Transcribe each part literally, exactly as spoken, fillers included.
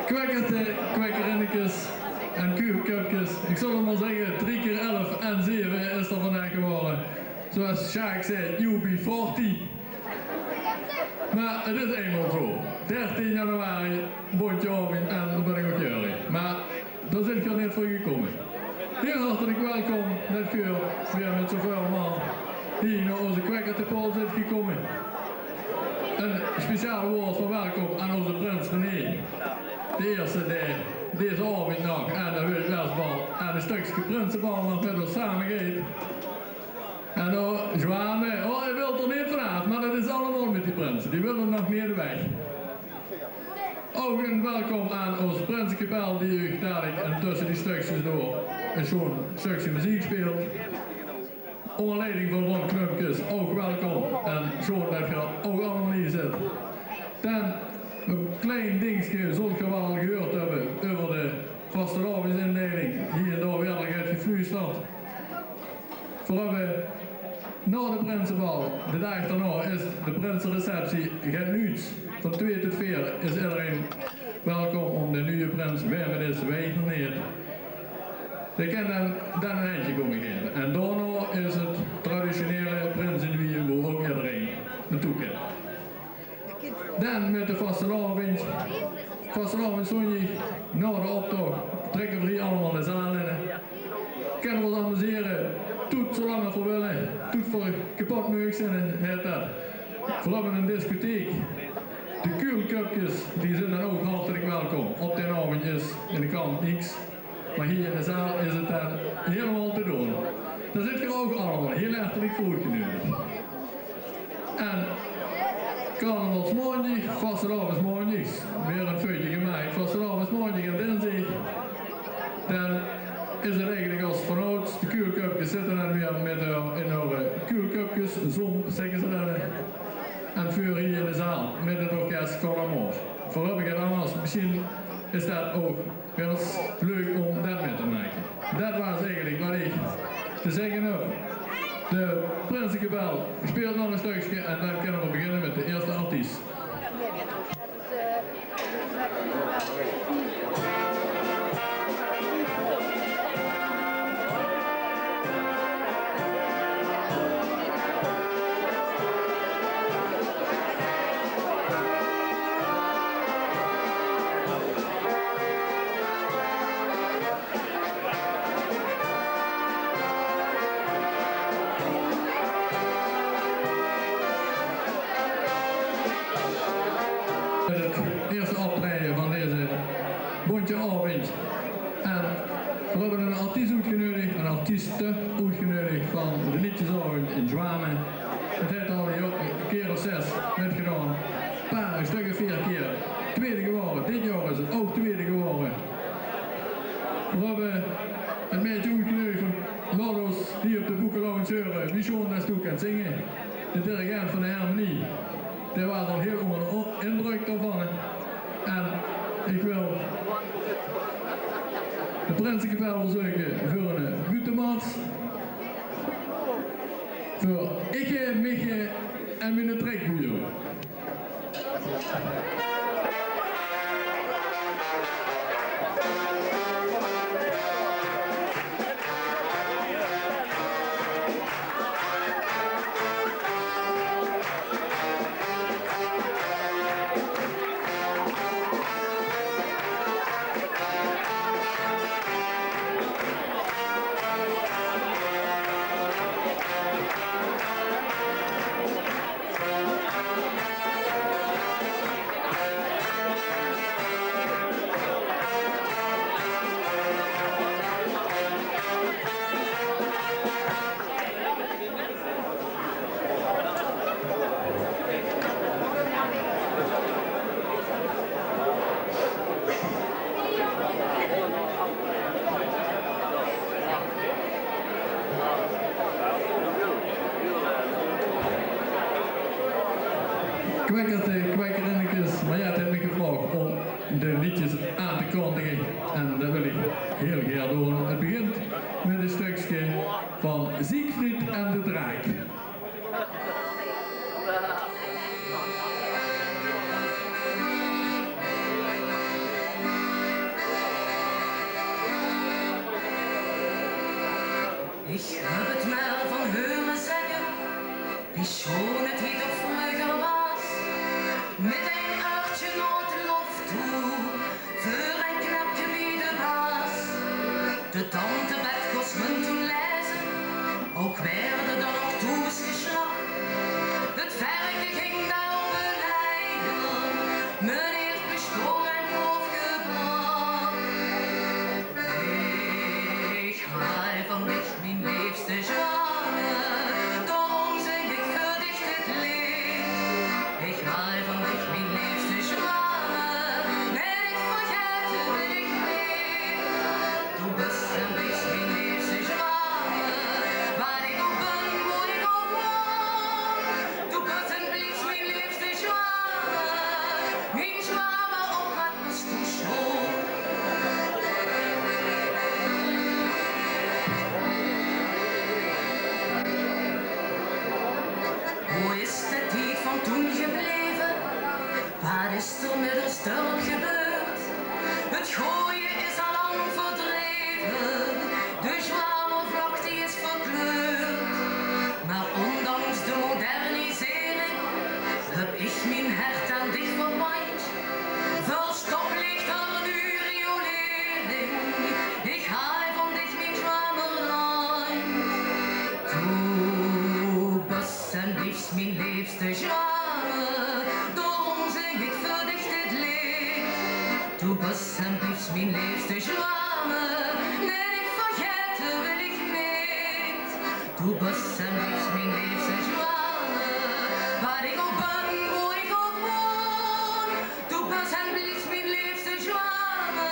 Kwekkerte, kwekkerinnekes en kuulköpkes. Ik zal 't maar zegge, drie keer elf en zeve is 't vandaag gewore. Zoals Sjaak zei, U B forty. Maar 't is einmaol zo. Dertien januari, bóntje aovendj en dao bin ik ok jäörig. Maar dao zit geer neet veur gekómme. Hiel hartelik welkom det geer weer mit zoväöl man hie nao ózze Kwekkertepaol zit gekómme. Ein speciaal waord van welkom aan ózze prins René de Eerste, dae deze aovendj nog aan de Wild Westbal en ein stökske prinsebal nog mit ós same geit. En dao, Joanne, oh, hae wilt d'r neet vanaaf, maar det is allemaol mit die prinse. Die wille nog neet weg. Ouch ein welkom aan ós prinsekapel, die uch dalik en tösse die stökskes door ein sjoon stökske meziek speelt. Ónger leiding van Ron Klumpkes, ouch welkom. En sjoon det geer ouch allemaol hie zit. Dan ein klein dingske, zult geer waal al gehuurd höbbe euver de vastelaovendjsindeiling. Hie en dao waert al get gefluusterd. Veer höbbe nao de prinsebal, de daag daonao, is de prinsereceptie. Get nuuts. Van twee tot veer is ederein welkom óm de nuje prins, wae 't is, weit 't nog neet. Dae kan dan, dan ein hendje kómme gaeve. En daonao is 't traditionele prinse-diner, wo ouch ederein naotoe kan. Dan mit de vastelaovendj. Vastelaovendjzóndig, nao de optoch, trèkke veer hie allemaol de zaal in. Kinne veer ós amusere, toet zoelang es veer wille, toet veer kepot meug zeen, haet det. Veer höbbe ein discotheek. De Kuulköpkes, die zeen dan ouch hartelik welkom. Op daen aovendj is in de kant niks. Maar hie in de zaal is 't dan hielemaol te doon. Dao zit geer ouch allemaol hiel hartelik veur oetgeneudig. En carnavalsmaondig, vastelaovesmaondig, weer ein feutje gemaak. Vastelaovesmaondig en dinsdig, dan is 't eigelik es vanouds, de Kuulköpkes zitte dan weer mit häör, in häör, eh, kuulköpkeszómp, zègke ze dan. En veer hie in de zaal mit 't orkes Connemore. Veer höbbe get angers, mesjien is det ouch waal leuk óm det mit te make. Det waas eigelik waat ich te zègke haw. De prinsekapel speelt nog ein stökske en dan kinne veer beginne mit de eerste artiest. Het eerste optraeje van deze bóntje aovendj. En veer höbbe ein artiest oetgeneudig, ein artieste oetgeneudig van de leedjesaovendj in Zjwame. Het haet al ein kier of zès mitgedaon. Paar, ein stök of veer kier. Twiede gewore. Dit jaor is 't ouch twiede gewore. Veer höbbe ein maedje oetgeneudig van Lordos, die op de Boekeloon zeuren, wie sjoon det doe kans zinge. De dirigent van de hermenie, dae waas al hiel ónger de o-, indrök daovan. En ich wil de prinsekapel verzeuke veur ein buuttemars. Veur Iche, Miche en miene trekboejer. Ich höb 't mer van heure zègke, wie sjoon 't hie toch vreuger waas. Mit ein örtje nao 't lof toe, veur ein knepke bie de baas. De tante Bet kós hun toen laeze, ouch waerde dan nog thoes gesjlach. 't Verke ging dao op de leier, meneer pastoor, ein proef gebrach. Ich haaj van dich, mien leefste zjwame, daorum zing ich veur dich dit leed. Ich haaj van dich, mien leefste zjwame, neet dich vergaete wil ich neet. Doe bös en bliefs mien leefste zjwame, waat ich ouch bön, wo ich ouch woon. Doe bös en bliefs mien leefste zjwame, mien zjwame, och waat bös doe sjoon. Wo is de tied van toen gebleve? Waat is d'r mit ós dörp gebeurd? 't Gooje is al lang verdreve, de zjwamervlag die is verkleurd. Mer ondanks de modernisering höb ich mien hert aan dich verpandj. Väöl stoplichter, nuuj riolering, ich haaj van dich, mien zjamerlandj. Doe bös en bliefs mien leefste zjwame, daorum zing ich veur dich dit leed. Doe bös en bliefs mien leefste zjwame, neet dich vergaete wil ich neet. Doe bös en bliefs mien leefste zjwame, waat ich ouch bön, wo ich ouch woon. Doe bös en bliefs mien leefste zjwame,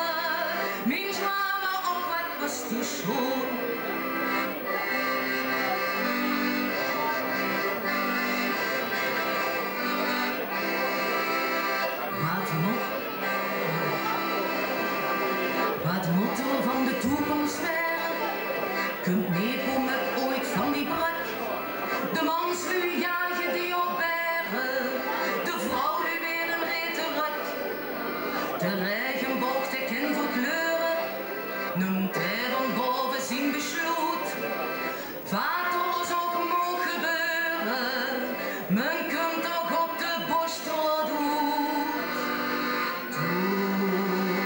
mien zjwame, och waat bös doe sjoon. Waat mo-, waat mót d'r van de toekoms waere? Kump nepo mit oeats van die brök? De mansluuj jage die op baere, de vrouwluuj weer in rete rök. De raegeboog, dae kin väöl kleure, nump dae van bove zien besloet. Waat d'r ouch moch gebeure, me kump toch op de Bosstraot oet.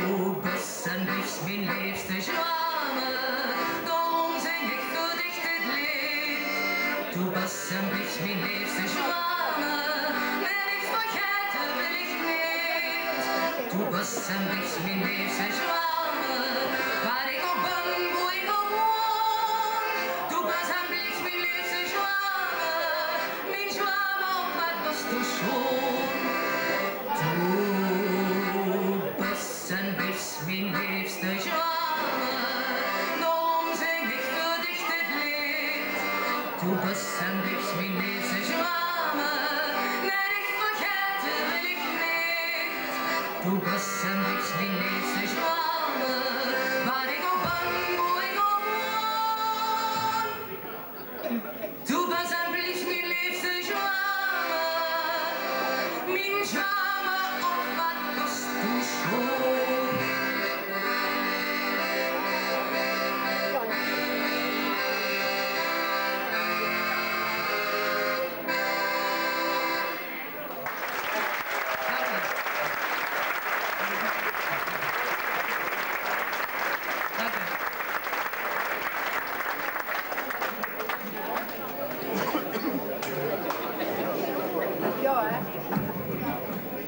Doe bös en bliefs mien leefste zjwame, daorum zing ich veur dich dit leed. Doe bös en bliefs mien leefste zjwame, neet dich vergaete wil ich neet. Doe bös en bliefs mien leefste zjwame, waat ich ouch bön, wo ich ouch woon. Doe bös en bliefs mien leefste zjwame, mien zjwame, och waat bös doe sjoon. Doe bös en bliefs mien leefste zjwame, daorum zing ich veur dich dit leed. Doe bös en bliefs mien leefste zjwame, neet dich vergaete wil ich neet. Doe bös en bliefs mien leefste zjwame, waat ich ouch bön, wo ich ouch woon. Doe bös en bliefs mien leefste zjwame, mien zjwame, och waat bös doe sjoon.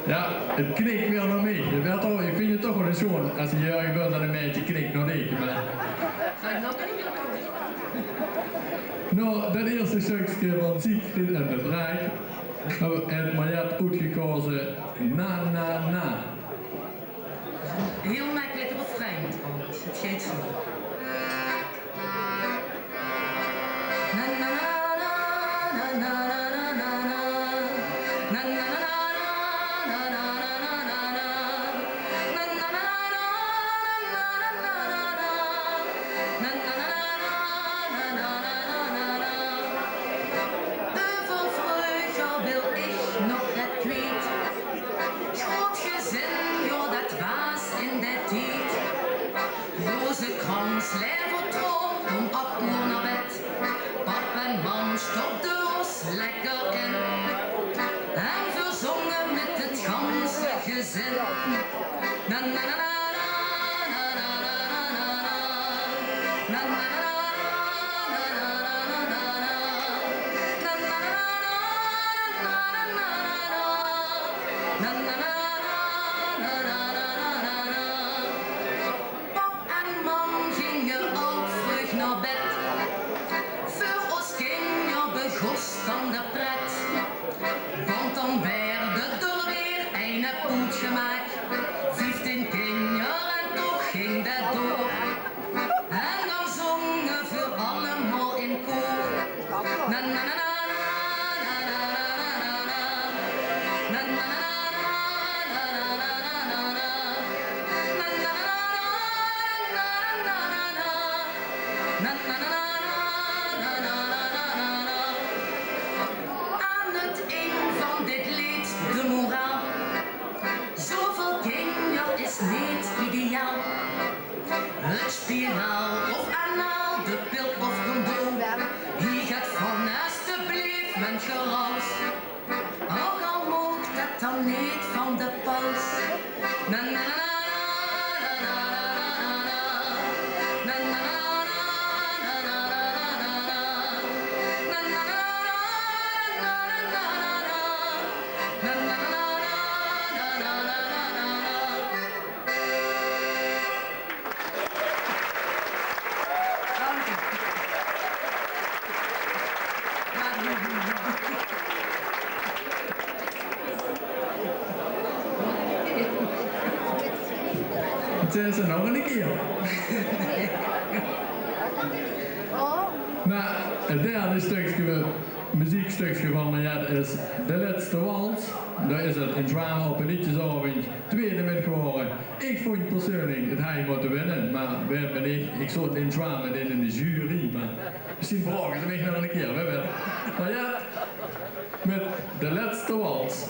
Jao, 't knik weer nao mich. Geer wèt toch, ich vinj 't toch waal ins sjoon es se jaorig bös en e maedje knik nao dich. Mer nao det ierste stökske van Siegfried en de Draak haet Mariette oetgekaoze Na Na Na. Hiel mekkelik refrein trouwens. 't Geit zoe. Euver vreuger wil ich nog get kwiet. Groot gezin, jao, det waas in dae tied. Rozekrans, laevertroon, óm ach oer nao bed. zin. Na, na, na, na. Pap en mam ginge al vreug nao bed. Veur ós kinjer begós dan de pret. Want dan waerde d'r weer eine poet gemaak. Vieftien kinjer en toch ging det door. En dan zonge v'r allemaol in koor. Na, na, na, na. Aan het eind van dit leed de moraal. Zoväöl kinjer is neet ideaal. Het spiraal of anaal, de pil of condoom. Hie get van estebleef, went geraos. Ouch al moog det dan neet van de pals. Na, na, na, na. Het is er nog ein kier. Mer het derde stökske, meziekstökske van Mariette is De Lètste Wals. Dao is het in Zjwame op ein leedjesaovendj twiede mit gewore. Ich vónj persoonlik, het haw mótte winne, mer wae bin ich? Ich zoot in Zjwame in de jury, mer mesjien vraoge ze mich nog ein kier. Wae weit. Mer jao, mit De Lètste Wals.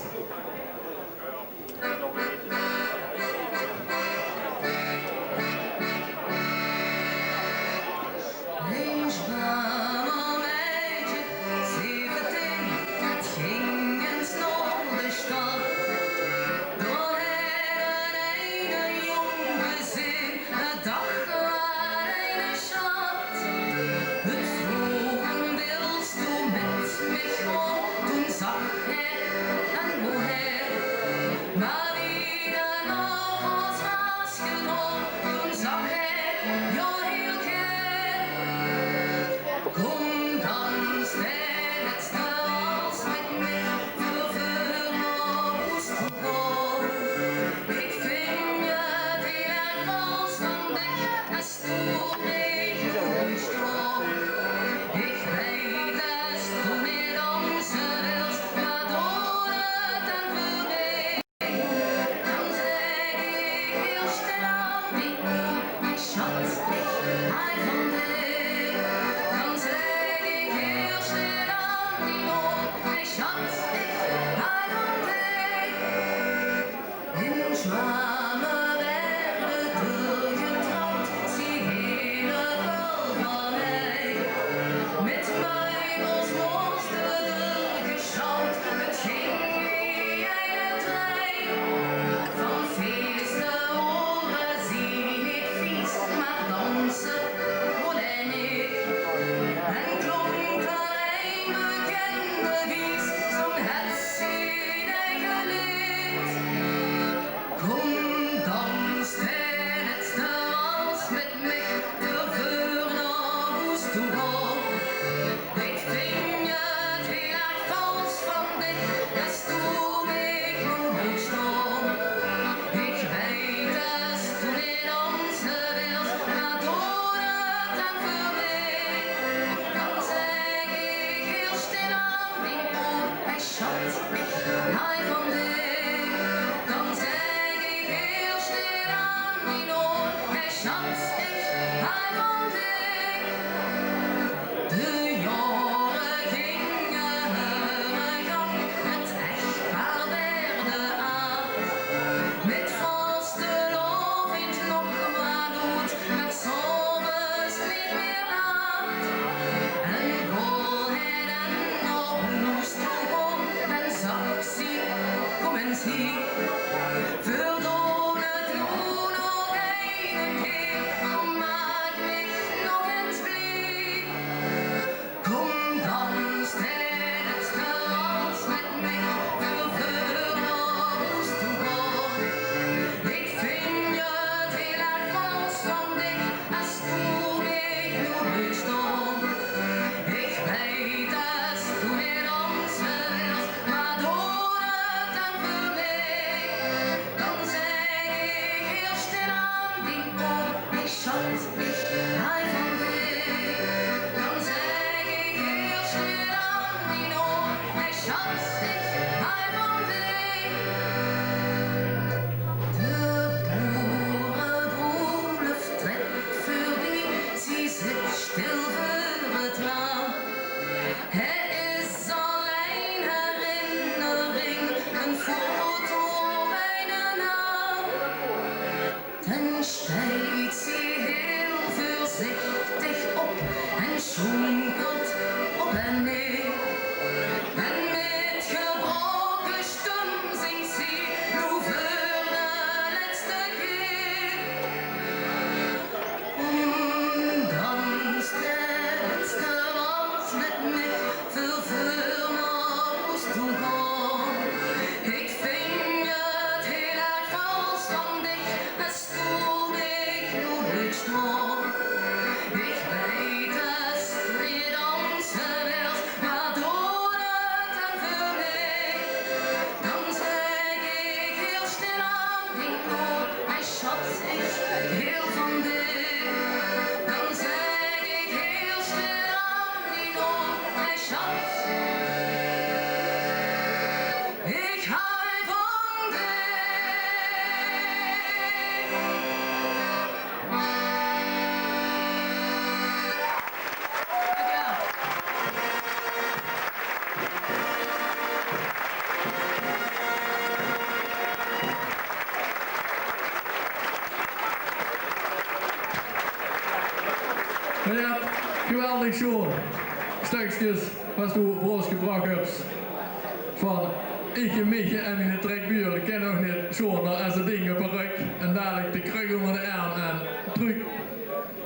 Ein Zjwamer meidje, zeventien, det ging ins nao de stad. Dao haet eine jóng gezeen, dae dach aan eine sjat. Het vroog: wils doe mit mich gaon? Toen zag hae en woe hae. Mer wie dae nog ós masker op, toen zag hae: jao, hieël gaer. Kóm, dans de lètste wals mit mich, veur v'r nao hoes toe gaon. Ich vinj het hieël erg mals van dich, es doe mich noe stoors. Ich weit, es doe mit danse wils, mer doot het dan veur mich. Dan zègk ich hieël stèl aan dien oor: mien sjat, ich haaj van dich. Dan zègk ich hieël stèl aan dien oor: mien sjat, ich haaj van dich. In Zjwame waerde d'r getrouwd, zie hieële väöl van mich. Mit Meubels moste d'r gesjouwd, het ging wie eine dreim. Van feeste waore zie neet vies, mer danse wól hae neet. En klónk d'r ein bekènde wies, zóng hae zien eige leed. Kóm, Mer jao, geweldig sjoon stökskes waat doe veur ós gebrach höbs. Van Iche Miche en miene trekbuur, det kin ouch neet sjoner es det dink op de rök en dalik de kruk ónger de erm en trök.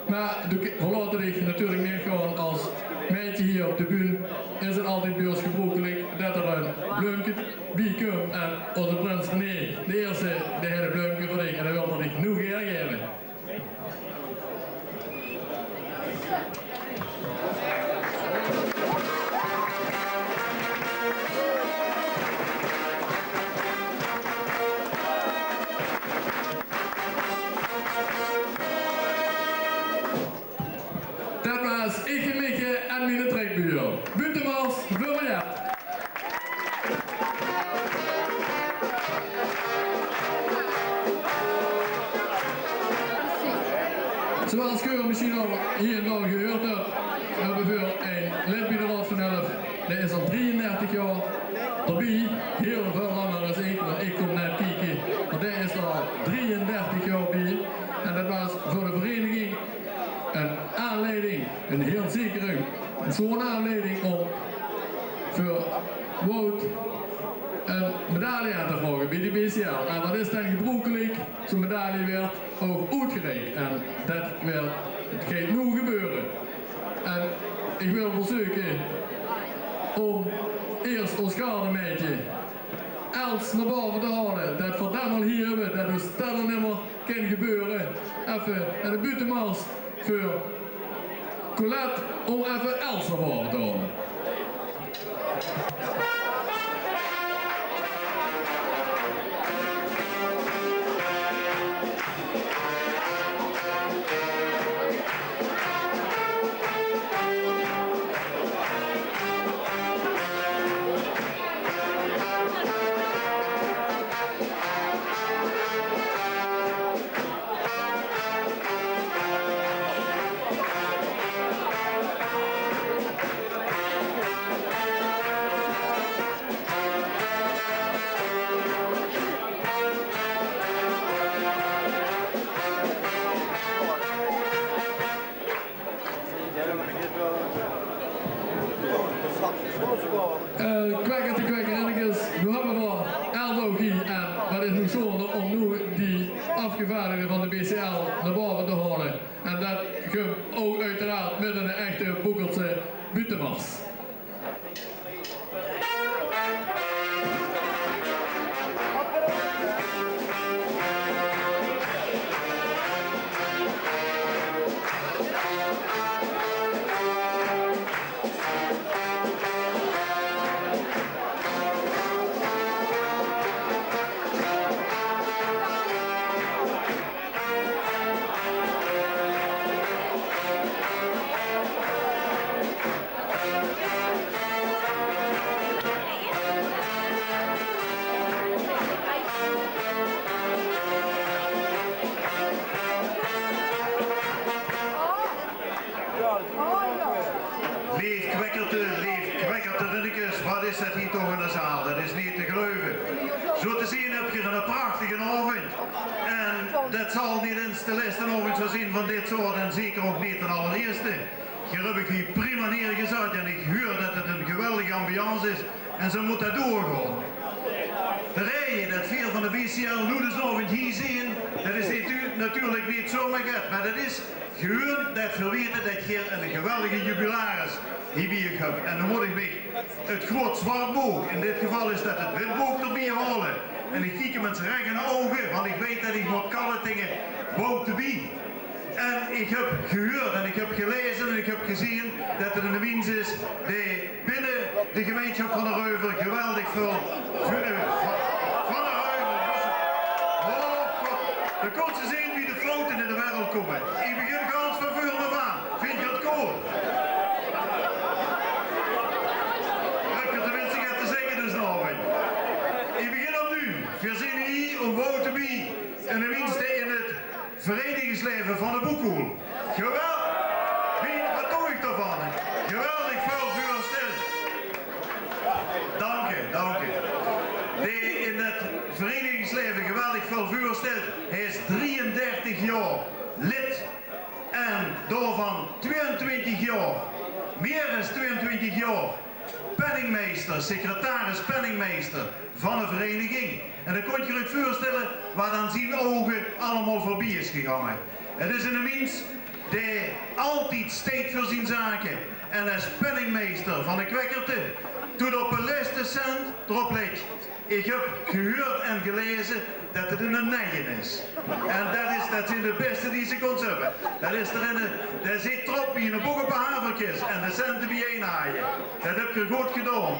Mer doe k-, verlaot dich natuurlik neet gewoon es maedje hie op de bühne. Is 't altied bie ós gebroekelik det d'r ein bleumke bie kump en ózze prins René, de ierste, dae haet ein bleumke veur dich en dae wilt 'r dich noe gaer gaeve. Det waas Iche Miche en miene trekbuur. Buuttemars veur Miljart. Zoeals geer mesjien al hie en dao gehuurd höb, höbbe veer ein lid bie de Raod van Elf. Dae is al drieëndertig jaor d'rbie. Hiel väöl langer es ich, want ich kóm net kieke. Mer dae is al drieëndertig jaor bie. En det waas veur de vereiniging ein aanleiding, ein hiel zekere, ein sjoon aanleiding óm veur Wout ein medaille aan te vraoge bie de B C L. En waat is dan gebroekelik? Zoe'n medaille waert ouch oetgereik. En det waert, det geit noe gebeure. En ich wil verzeuke óm eers ós gardemaedje Els nao bove te haole, det veer det al hie höbbe, det is det al nimmer kin gebeure. Effe ein buuttemars veur Colette óm effe Els nao bove te haole. Eh, kwekkerte, kwekkerinnekes, noe höbbe veer Eldogie en waat is noe sjoonder óm noe die aafgevaardigde van de B C L nao bove te haole. En det kump ouch oeteraard mit ein echte Boekeltse buuttemars. Leef kwekkerte, leef kwekkerterinnekes, waat is det hie toch ein zaal? Det is neet te geluive. Zoe te zeen höb geer ein prachtige aovend. En det zal neet ins de lèste aovend zeen van dit soort en zeker ouch neet d'n allerlieëste. Geer höb uch hie prima neergezat en ich huur det 't ein geweldige ambiance is. En zoe mót det doorgaon. De raeje det veer van de B C L noe d'n aovend hie zeen, det is netu-, natuurlik neet zomer get, mer det is gewoon det veer weite det geer ein geweldige jubilaris hie bie uch höb. En dan mót ich mich 't groot zwart book, in dit geval is det 't wit book, d'rbie haole. En ich kiek 'm ins rech in de ouge, want ich weit det ich mót kalle taenge Wouter Bie. En ich höb gehuurd en ich höb gelaeze en ich höb gezeen det 't eine mins is dae binne de gemeinsjap van de Ruiver geweldig väöl vu-, eh, va-, van de Ruiver. Oh god, dan kóns se zeen wie de foute in de wereld kómme. Ich begin gans van veur aaf aan. Vinjs se det cool? Höb ich tenminste get te zègke, dus nog. Ich begin opnuuj. Veer zeen hie óm Wouter Bie en de mins dae in 't vereinigingsleven van de Boekhoel. Gewel-, wie, waat doon ich daovan? Geweldig väöl veurstèlt. Danke, danke. Dae in 't vereinigingsleven geweldig väöl veurstèlt. Hae is drieëndertig jaor lid. En Daovan twieëntwintig jaor, mieë es twieëntwintig jaor, penningmeister, secretaris penningmeister van de vereniging. En dan kóntj geer uch veurstelle waat aan zien ouge allemaol veurbie is gegange. Het is eine mins dae altied steit veur zien zake. En es penningmeister van de Kwekkerte, doot op de lèste cent d'rop lègke. Ich höb gehuurd en gelaeze det het eine neie is. En det is, det zeen de bèste die ze kóns höbbe. Det is d'r eine, dae zit d'rop wie eine bok op de haverkis en de cente biejein haje. Det höb geer good gedaon.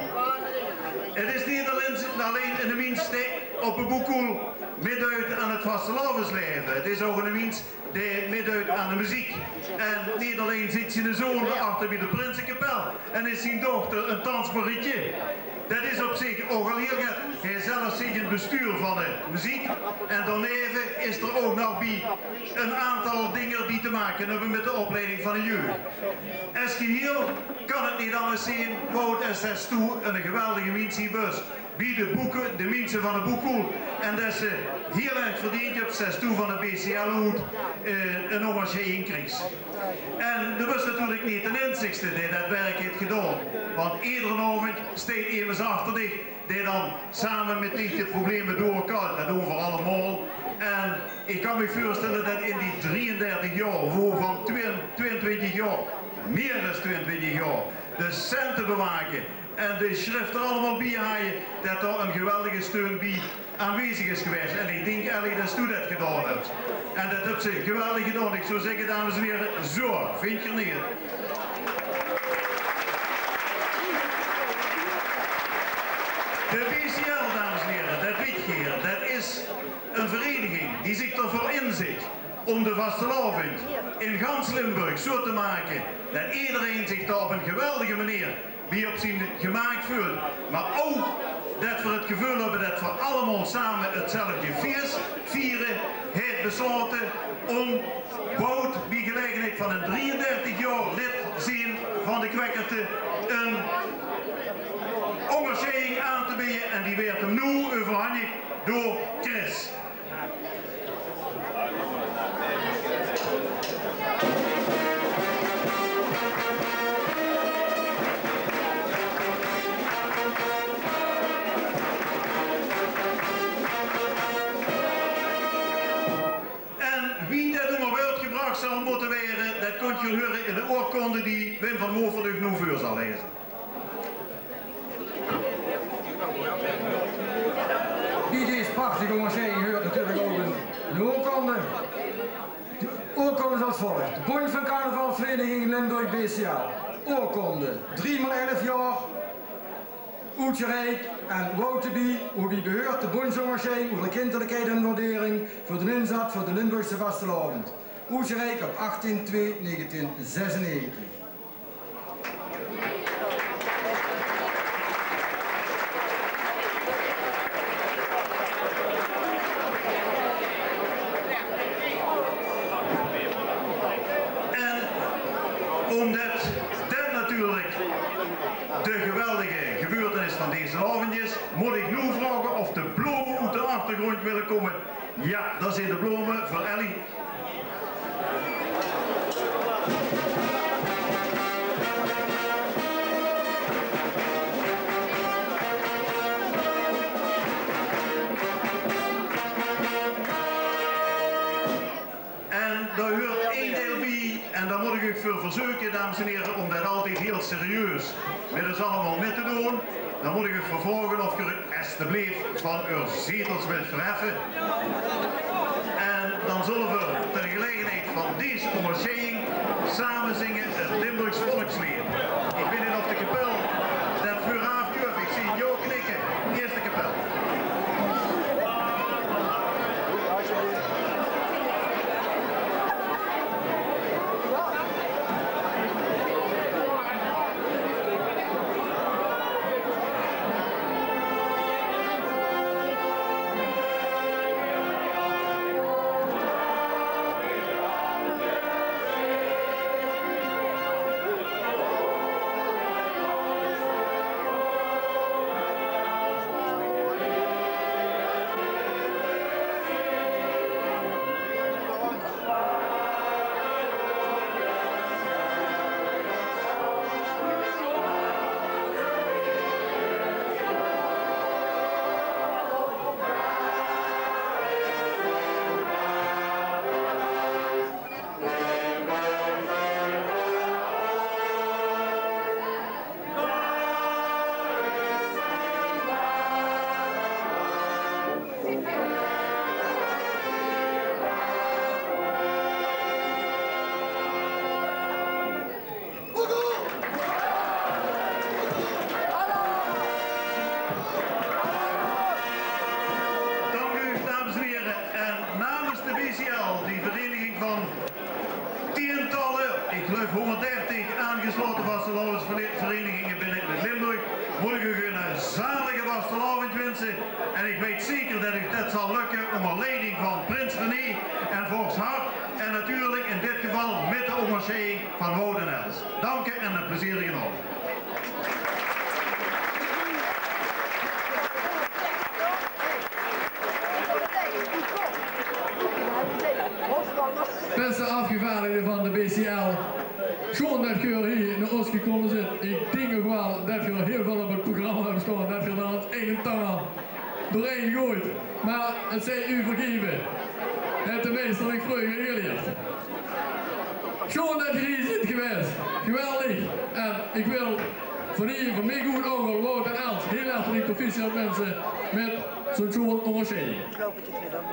Het is neet allein, allein eine mins dae op de Boekoel mitdeit aan het vastelaoveslaeve. Het is ouch eine mins dae mitdeit aan de meziek. En neet allein zit zien zoon achter bie de prinsekapel en is zien dochter ein dansmarietje. Det is op zich ouch al hieël get. Hae zelf zit in het bestuur van de meziek. En daoneve is d'r ouch nog bie ein aantal dinger die te make höbbe mit de opleiding van de jeug. Es gehieël kan het neet anges zeen, Wout, es det doe eine geweldige mins bös bie de boeke, de minse van de Boekoel. En det se hieël erg verdeend höbs, det se doe van de B C L oet, eh, ein hommage kriegs. En doe bös natuurlik neet d'n einzigste dae det werk haet gedaon. Want edere aovendj steit emes achter dich, dae dan same mit dich de probleme doorkalt. Det doon v'r allemaol. En ich kan mich veurstelle det in die drieëndertig jaor, wovan twieë-, twieëntwintig jaor, mieë es twieëntwintig jaor, de cente bewake, en de sjrifte allemaol bie haje, det d'r ein geweldige steun bie aanwezig is gewaes. En ich dink, Elly, det se det gedaon höbs. En det höbs se geweldig gedaon. Ich zou zègke, dames en hiere, zo, vinjt geer neet? De B C L, dames en hiere, det weit geer, det is ein vereniging die zich d'rveur inzit óm de vastelaovendj in gans Limburg zo te make det ederein zich dao op ein geweldige meneer bie op zien gemaak veultj, mer ouch det v'r het geveul höbbe det v'r allemaol same hetzelfde fieës viere, haet beslaote óm Wout bie gelaegenheid van ein drieëndertig jaor lid zeen van de Kwekkerte ein óngersjeiding aan te beje en die waert häöm noe euverhanjig door Chris. En wie det ónger wäörd gebrach zal mótte waere, det kóntj geer heure in de oorkonde die Wim van Moffert uch noe veur zal laeze. Bie dees prachtige óngersjeiding heurt natuurlik ouch ein oorkonde. De oorkonde is es volg. De Bóndj van Carnavalsvereniging Limburg, B C L. Oorkonde. Drie maol elf jaor. Oetgereik aan Wout de Bie, oet wie beheurt de bóndjsóngersjeiding oet de kinderlikheid en waardering veur de inzat veur de Limburgse vastelaovendj. Oetgereik op achttien twee negentien zesennegentig. En ómdet det natuurlik de geweldige gebeurtenis van deze aovendj is, mót ich noe vraoge of de blome oet de achtergróndj wille kómme. Jao, det zeen de blome veur Elly. En dao heurt ein deil bie, en dao mót ich uch veur verzeuke, dames en hiere, óm det altied hieël serieus mit ós allemaol mit te doon. Dan mót ich uch vraoge of geer uch estebleef van eur zetels wilt verheffe. En dan zölle v'r ter gelegenheid van dees óngersjeiding same zinge het Limburgs volksleed. Ich weit neet of de kapel det veuraaf dörf. Ich zeen jao knikke. Ierste kapel. Van tientalle, ich geluif hóngerddertig aangeslaote vastelaovesverenigingen binne in Limburg, mót ich uch eine zalige vastelaovend winse. En ich weit zeker det uch det zal lökke ónger leiding van prins René en vors Hart. En natuurlik in dit geval mit de óngersjeiding van Wout en Els. Danke en eine plezierige aovend. Bèste aafgevaardigde van de B C L, sjoon det geer hie nao ós gekómme zeet. Ich dink nog waal det geer hiel väöl op 't programma höb staon, det geer dao ins ein en anger doorhaer goejt. Mer 't zij uch vergaeve. Haet de meister mich vreuger gelierd. Sjoon det geer hie zeet gewaes. Geweldig. En ich wil van hie, van mich good ouch al Wout en Els hiel hartelik proficiat winse mit zo'n sjoon óngersjeiding.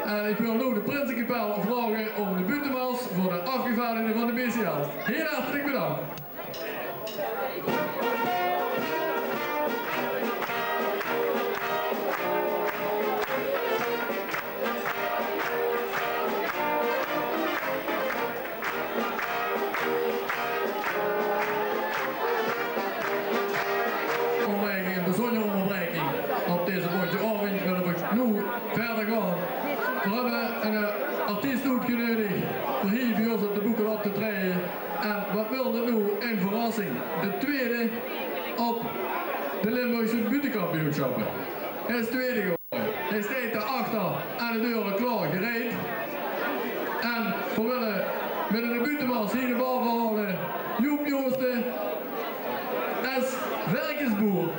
En ich wil noe de prinsekapel vraoge óm de buuttemars veur de aafgevaardigde van de B C L. Hiel hartelik bedank. Vanwege ein bezunjere óngerbreking op deze bóntje aovend wille v'r noe wiejer gaon. V'r höbbe eine, eh, artiest oetgeneudig veur hie bie ós op de boekel op te traeje. En waat wil det noe? Ein verrassing. De twiede op de Limburgse buuttekampioensjappe. Hae is twiede gewore. Hae steit dao achter aan de deur klaor gereid. En v'r wille mit eine buuttemars hie nao bove haole Joep Joosten es verkesboer.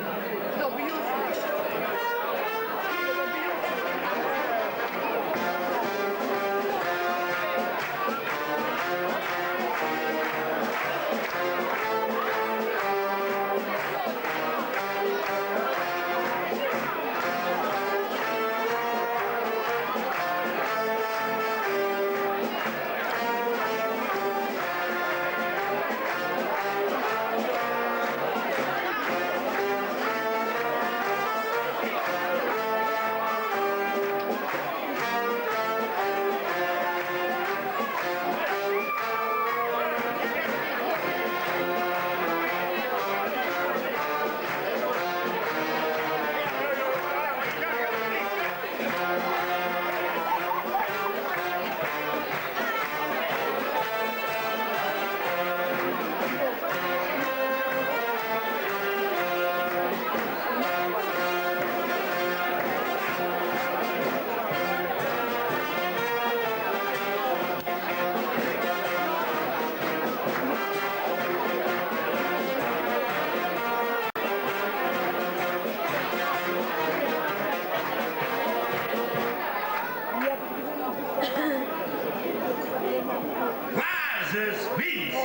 Waas is wiens?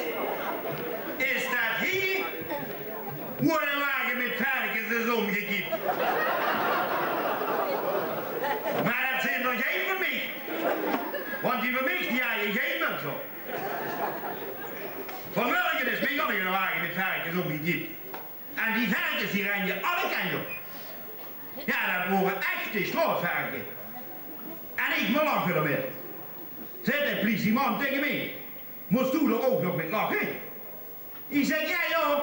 Is det hie woe eine wage mit verkes is ómgekiep? Mer det zeen d'r gein van mich. Want die van mich, die haje gein muts op. Vanmorge is bie ós eine wage mit verkes ómgekiep. En die verkes, die rende alle kantj op. Jao, det wore echte sjtraotverkes. En ich mót lache d'rmit. Zaet de plieseman taenge mich: "Mós doe d'r ouch nog mit lache?" Ich zèk: "Jao, jao,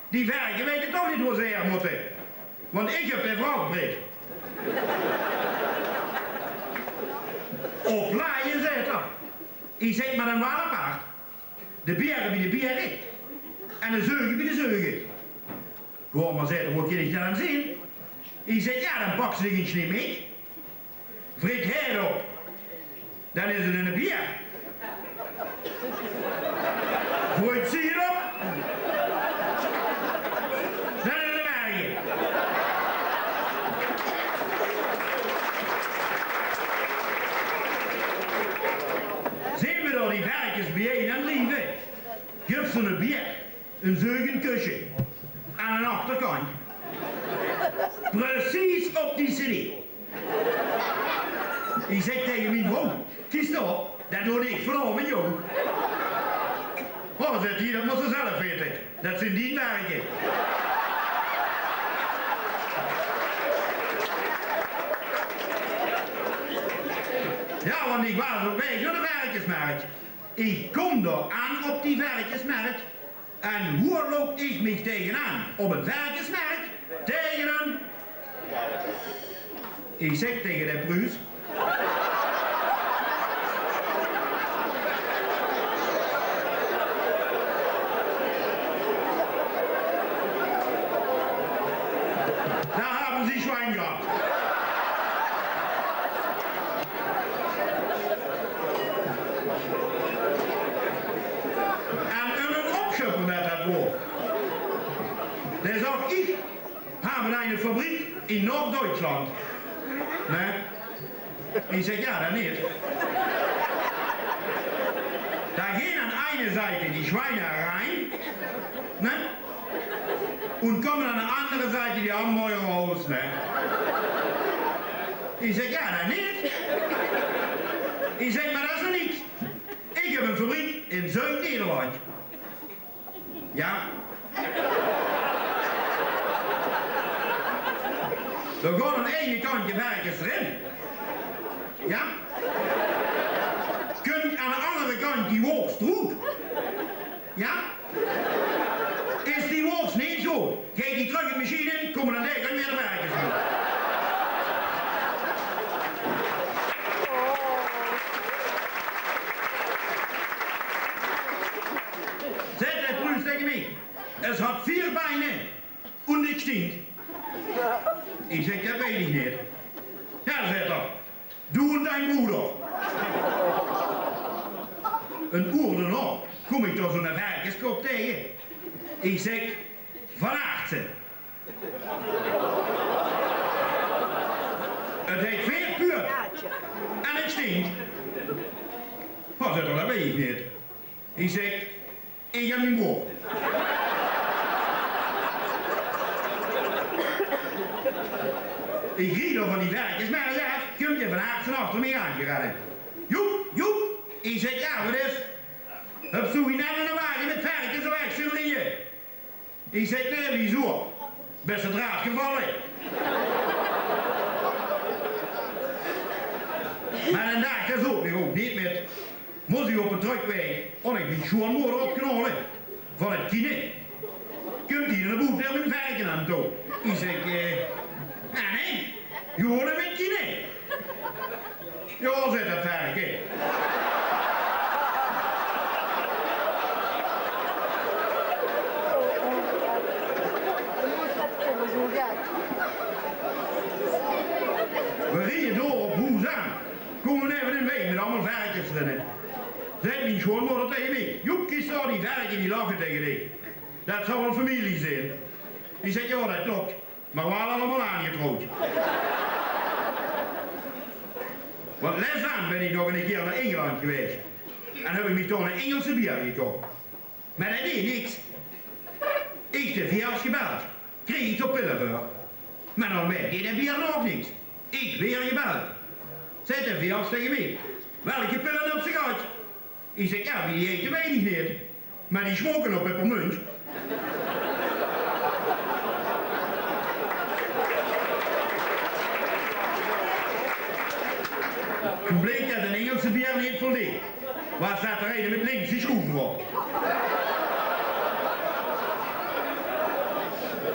die verkes weite toch neet wo ze haer mótte. Want ich höb de vraochbreef." "Oplaje," zaet 'r. Ich zèk: "Mer dan waal apart. De biere bie de biere en de zeuge bie de zeuge." "Jao, mer," zaet 'r, "wo kin ich det dan zeen?" Ich zèk: "Jao, dan pak ze dich ein snie mit, vrik haer op, dan is 't eine bier. Vruit zie op, dan is 't eine merge." Zeen v'r dao die verkes bie-ein en lieve, guf ze ein bier, ein zeug en ein kusje aan de achterkantj. Precies op die cd. Ich zèk taenge mien vrouw: "Kiek dao, det doon ich vanaovendj ouch." "Oh," zaet die, "det mós se zelf weite. Det zeen dien verkes." Jao, want Ich waas op waeg nao de verkesmerk. Ich kóm dao aan op die verkesmerk. En woe loup ich mich taengenaan op ein verkesmerk? Taenge ein... Ich zèk taenge de Pruus: "Da haben Sie Schwein gehabt." En ein opsjöpper mit dat woord. Dae zag: "Ich habe eine Fabrik in Norddeutschland." Ne? Ich zèk: "Jao, dan neet." Da gehen an eine Seite die Schweine rein, ne? Und kommen an de andere Seite die Hamburger raus, ne? Ich zèk: "Jao, dan neet." Ich zèk: "Mer dat is nog niks. Ich höb ein fabrik in Zuid-Nederland." Jao. Dao gaon aan eine kantj de verkes d'rin. Jao. Kumtj aan de andere kantj die woors d'roet. Jao. Is die woors neet good, geit die trök in de machien in, kómme dan dao neet mieë verkes d'roet. Zaet de Pruus taenge mich: "Es hat vier Beine und es stinkt." Ich zèk: "Dat weit ich neet." "Jao," zaet 'r, "du und dein Bruder." Ein oer daonao kóm ich dao zoe'n verkeskop taenge. Ich zèk: "Van Aartsen." "Het heeft veer puurtj en het stinkt." "Waat," zaet 'r, "dat weit ich neet." Ich zèk: "Ich en mien broor." Ich riej dao van die verkes mit, jao, kumtj d'r Van Aartsen achter mich aangerende. "Joep, Joep," ich zèk, "jao, waat is? Höbs doe hie net eine wage mit verkes weg zeen rieje?" Ich zèk: "Nae, wiezoe? Bès se d'raaf gevalle?" Mer dae daag, dae zoot mich ouch neet mit. Mós ich op de trökwaeg ouch nog mien sjoeanmoder opknaole van 't kine. Kumtj die nao boete mit ein verke aan toe. Ich zèk: "Eh, nae, nae, gewoon mit kine." "Jao," zaet dat verke. Veer rieje door op hoes aan. Kómme v'r neve ein wei mit allemaol verkes d'rin. Zaet mien sjoeanmoder taenge mich: "Joep, kiek dao, die verke die lache taenge dich. Dat zal waal femilie zeen." Ich zèk: "Jao, dat kloptj. Mer waal allemaol aangetrouwd." Want lèts aan bön ich nog eine kieër nao Ingelandj gewaes. En höb ich mich dao ein Ingelse beer gekoch. Mer dat deej niks. Ich de veearts gebeldj. Kreeg ich dao pille veur. Mer dao deej de beer nog niks. Ich weer gebeldj. Zaet de veearts taenge mich: "Welke pille höbs se gehad?" Ich zèk: "Jao, wie die heite, weit ich neet. Mer die smoke nao peppermunt." Toen bleek dat ein Ingelse beer neet voldeej. Waas dat d'r eine mit linkse sjroef d'rop.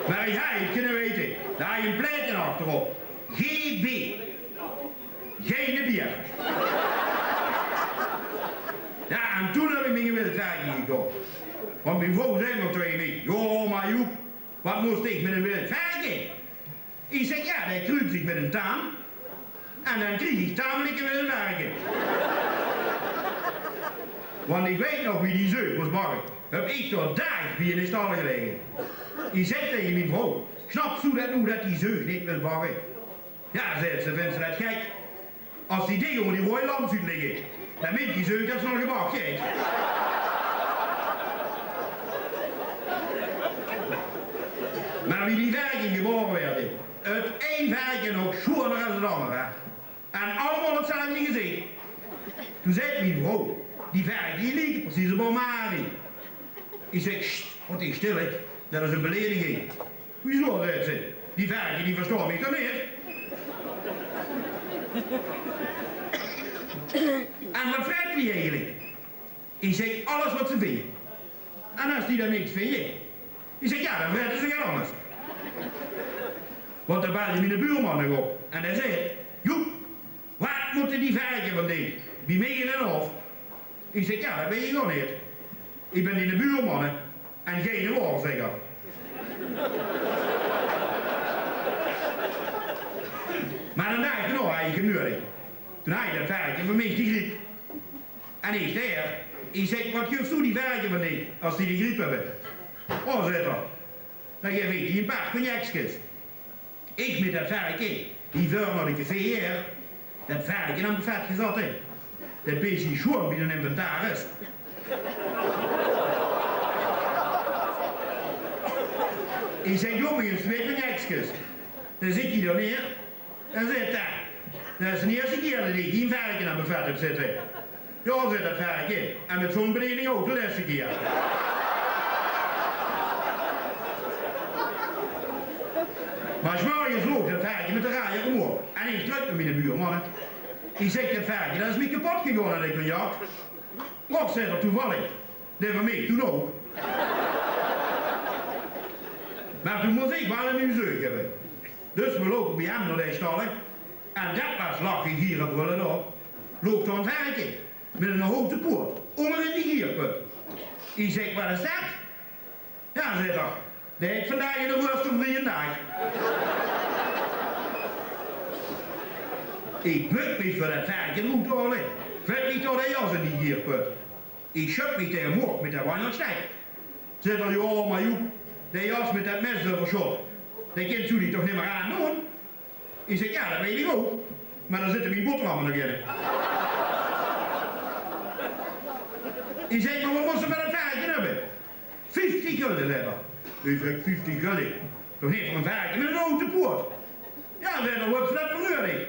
Mer ich haw 't kinne weite. Dao haw ein plaetje achterop. G B. Geine beer. Jao, en toen höb ich mich ein wild verke gekoch. Want mien vrouw zag nog taenge mich: "Jao, mer Joep, waat mós ich mit ein wild verke?" Ich zèk: "Jao, dae kruup zich mit ein taan. En dan krieg ich tamelike wild verke." Want ich weit nog wie die zeug mós bakke. Höb ich dao daag bie in de stal gelaege. Ich zèk taenge mien vrouw: "Snaps doe dat noe, dat die zeug neet wilt bakke?" "Jao," zaet ze, "vinjs se dat gek? Es die dinger ónger die roeje lamp zuut ligke, dan meint die zeug dat ze al gebak haet." Mer wie die verke gebaore waerde, 't ein verke nog sjoeaner es 't anger, hè. En allemaol 'tzelfde gezich. Toen zaet mien vrouw: "Die verke, die lieke precies op oma Arie." Ich zèk: "Sst, waat is stille, dat is ein belediging." "Wiezoe?" zaet ze. "Die verke, die verstaon mich toch neet?" En wat vrèt die eigelik? Ich zèk: alles wat ze vinje. En es die dan niks vinje, ich zèk: jao, dan vrètte ze get angers. Want dan belde miene buurman nog op en dae zaet: Joep, wat mótte die verke van dich bie mich in den hof? Ich zèk: jao, dat weit ich ouch neet. Ich bön diene buurman, hè, en geine waorzègker. Mer den daag daonao haw ich 'm nuuedig. Toen haw ich dat verke van mich de griep. En ich dae, ich zèk: wat geufs doe die verke van dich es die de griep höbbe? O, zaet 'r, dan gaef ich die ein paar cognacskes. Ich mit dat verke hie veur nao de café, hè. Dat verke aan 't buffet gezatte. Dat bees hie sjoon bie den inventaris. Ich zèk: doot mich ins twieë cognacskes. Dan zèt ich die dao neer. En zaet 'r: dat is de ierste kier dat ich hie ein verke aan 't buffet höb zitte. Jao, zaet dat verke, en mit zo'n bedening ouch de lèste kier. Mer 's morges loog dat verke mit de rajer ómhoeg en ich trök nao miene buurman. Ich zèk: dat verke, dat is mich kepot gegange aan de cognac. Och, zaet 'r, toevallig, dae van mich toen ouch. Mer toen mós ich waal ein nuuj zeug höbbe. Dus veer loupe bie häöm nao de stalle. En det waas lache, giere, brölle dao. Loog dao ein verke mit ein houte poot ónger in de gierput. Ich zèk: waat is det? Jao, zaet 'r, dae haet vandaag eine roestervrieje daag. Ich bök mich veur det verke d'roet te haole. Vèt mich door de jas in die gierput. Ich sjud mich dae ómhoeg mit de wanjelstek. Zaet 'r: jao, mer Joep, dae jas mit det mes d'reuver sjot, dae kins doe dich toch nimmer aandoon? Ich zèk: jao, det weit ich ouch, mer dao zitte mien boterhamme nog in. Ich zèk: mer waat mós se veur det verke höbbe? Vieftig gulde, zaet 'r. Ich zèk: vieftig gulde? Toch neet veur ein verke mit ein houte poot? Jao, zaet 'r, waat höbs se det veur nuuedig?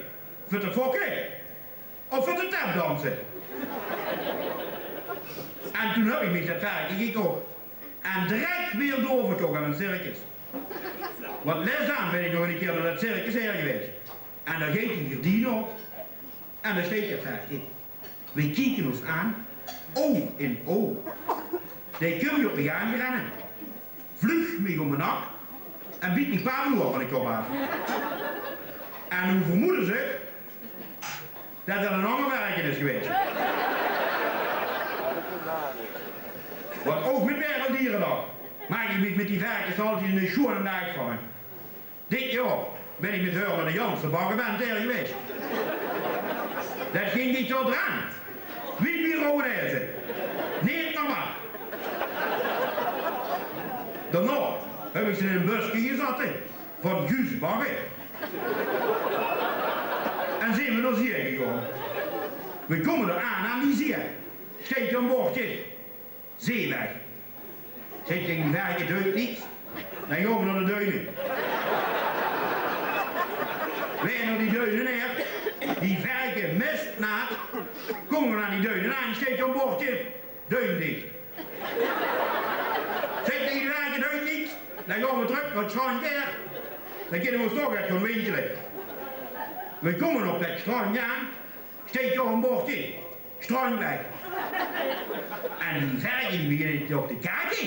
Veur te fokke? Of veur te tapdanse? En toen höb ich mich det verke gekoch. En direk weer doorverkoch aan ein circus. Want lèts daag bön ich nog ein kier nao det circus haer gewaes. En dao geit die gerdien op. En dao steit det verke. Veer kieke ós aan. Oug in oug. Dae kump op mich aangerenne. Vluug mich óm de nak en biet mich pavloer van de kop aaf. En noe vermoede ze det det ein anger verke is gewaes. Want ouch mit waerelddieredag maak ich mich mit die verkes altied eine sjoeane daag van, hè. Dit jaor bön ich mit häör nao de Janssen Baggeband haer gewaes. Det ging dich toch draan. Wie bie Rowwen Hèze. Neet normaal. Daonao höb ich ze in ein buske gezatte van Guus Bagge. En zeen v'r nao zee gegange. V'r kómme dao aan, aan die zee. Steit dao ein bordje: zeeweg. Zèk ich taenge die verke: duin dich. Dan gaon v'r nao de duine. Weer nao die duine haer. Die verke mesnaat. Kómme v'r aan die duine aan, steit dao ein bordje: duin dich. Zèk ich taenge die verke: duin dich. Dan gaon v'r trök nao 't sjtrandj haer. Dan kinne v'r ós toch get gaon winkele. V'r kómme op det sjtrandj aan. Steit dao ein bordje: sjtrandjweg. En die verke die beginne toch te kake.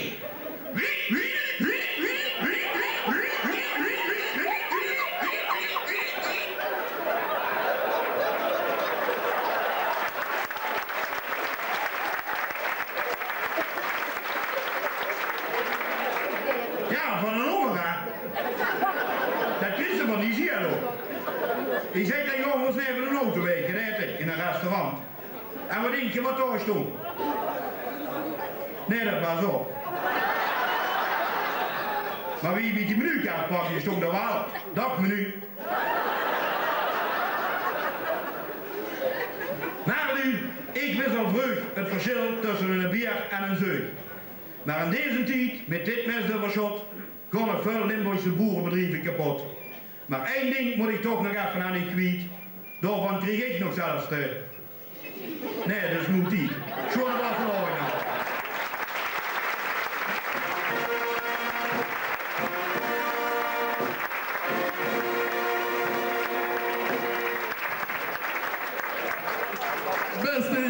Jao, van den hónger, hè. Det kriegs se van die zee ouch. Ich zèk taenge häör: v'r gaon ins eve ein auto waeke, aete in ein restaurant. En waat dink geer waat dao stóng? Nae, det waas op. Mer wie ich die menukaart pakde, stóng dao waal: dag menu. Mer noe, ich wis al vreug 't versjil tösse ein beer en ein zeug. Mer in deze tied, mit dit mes d'reuver sjot, gaon nog väöl Limburgse boerebedrieve kepot. Mer ein ding mót ich toch nog effe aan uch kwiet. Daovan krieg ich nog zelfs de... Nae, det is noe tied. Sjoon, det waas 't al.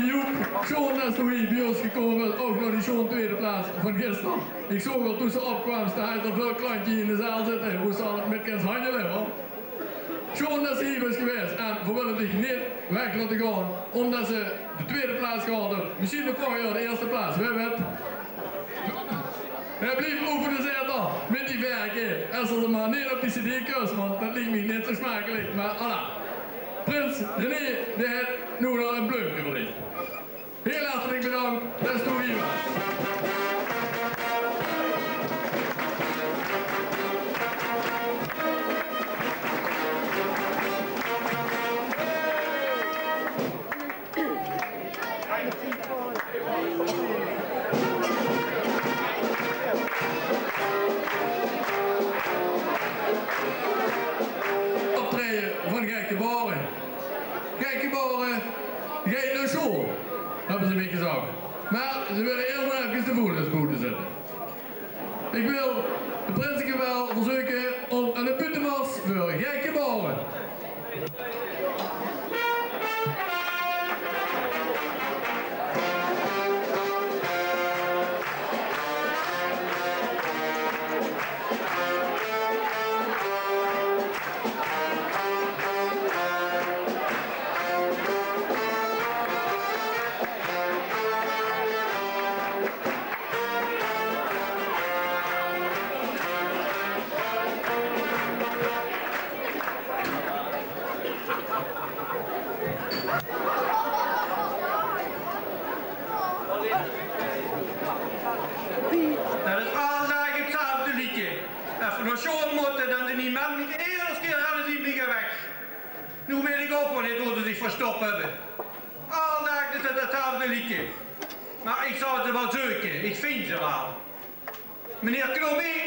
Joep, sjoon des doe hie bie ós gekómme bös, ouch nao die sjoon twiede plaats van gister. Ich zoog al toen se opkwaams, dao haes se väöl klantje in de zaal zitte, wo se al mit kins hanjele, huur. Sjoon des se hie bös gewaes en veer wille dich neet weg laote gaon, ómdes se de twiede plaats gehaold höbs. Mesjien de volgend jaor de ierste plaats, wae weit. Hae blief euver de zetel mit die verke. Es se 'm mer neet op die cd kós, want det liek mich neet zo smakelik. Mer voilà. Prins René, dae haet noe al ein bleumke veur dich. Hiel hartelik bedank des doe hie waas. Optraeje van Gekkebaore. Gekkebaore geit nao sjool, höbbe ze mich gezag. Mer ze wille iers mer efkes de voeles boete zitte. Ich wil de prinsekapel verzeuke óm ein buuttemars veur Gekkebaore. Det is alle daag 'tzelfde leedje. Es v'r nao sjool mótte, dan zeen die men mich eder kier, alles die mich weg. Noe weit ich ouch waal neet wo ze zich verstop höbbe. Alle daag is 't 'tzelfde leedje. Mer ich zal ze waal zeuke, ich vinj ze waal. Meneer Knobbie,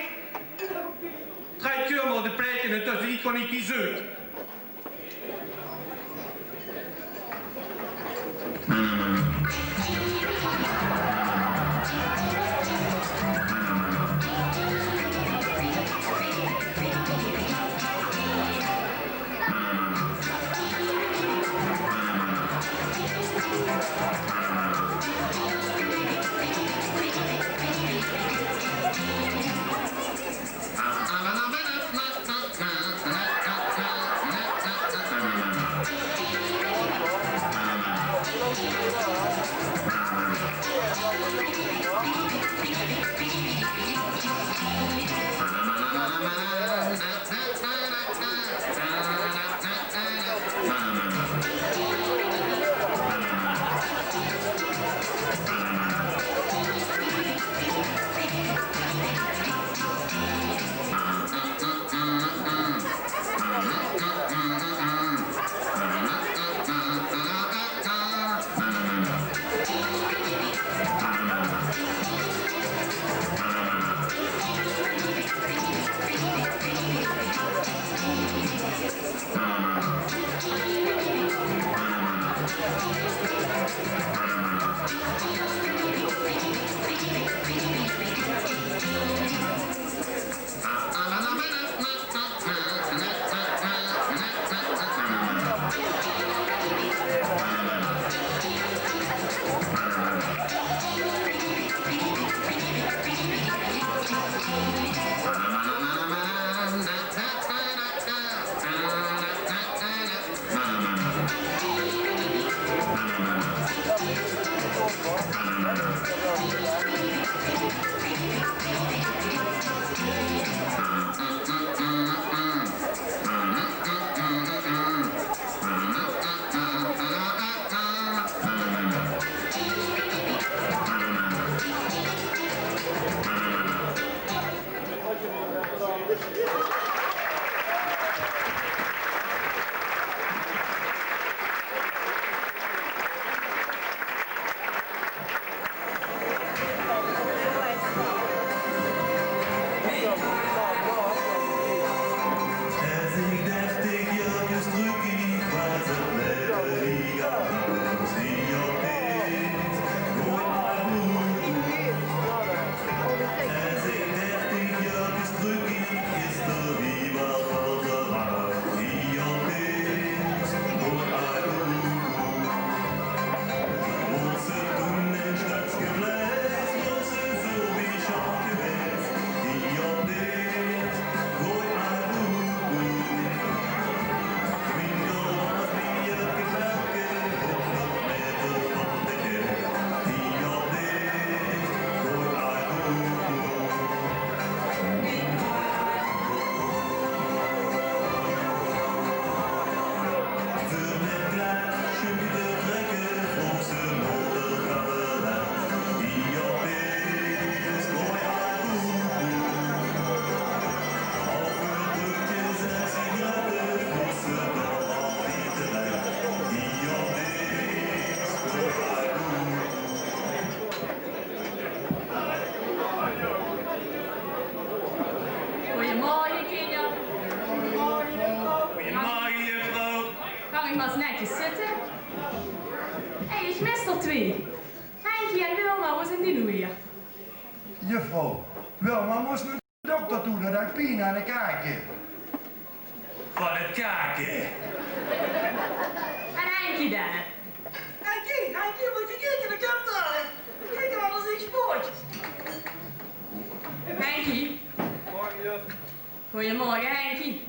trèk uch mer de plaete en tösse die kan ich die zeuke. Henkie en Wilma, wo zeen die noe weer? Juffrouw, Wilma mós nao de dokter toe, dat haet pien aan de kake. Van het kake. En Henkie dan? Henkie, Henkie, mót se kieke, de kump d'r al. Kiek, wat is die spook. Henkie. Goeiemorge, Henkie.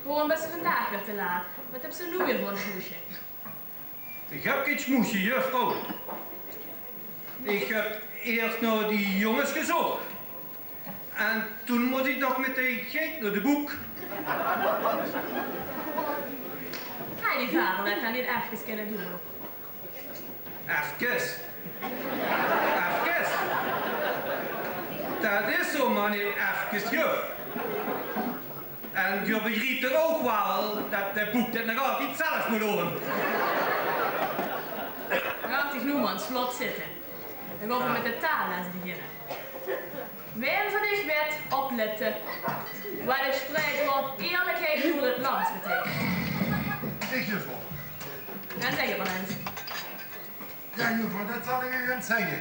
Waorom bös se vandaag weer te laat? Wat höbs se noe weer veur ein smoesje? Ich höb gein smoesje, juffrouw. Ich höb iers nao die jónges gezoch. En toen mós ich nog mit de geit nao de boek. Haw die vader dat dan neet efkes kinne doon? Efkes. Efkes. Dat is zomer neet efkes, juf. En geer begriep toch ouch waal dat de boek dit nog altied zelf mót doon. Laot dich noe mer ins vlot zitte. Dan gaon v'r mit de taalles beginne. Wae van uch weit, oplètte, wat het spreekwoord eerlijkheid door het land beteikent? Ich, juffrouw. Dan zèk het mer ins. Jao, juffrouw, dat zal ich uch ins zègke.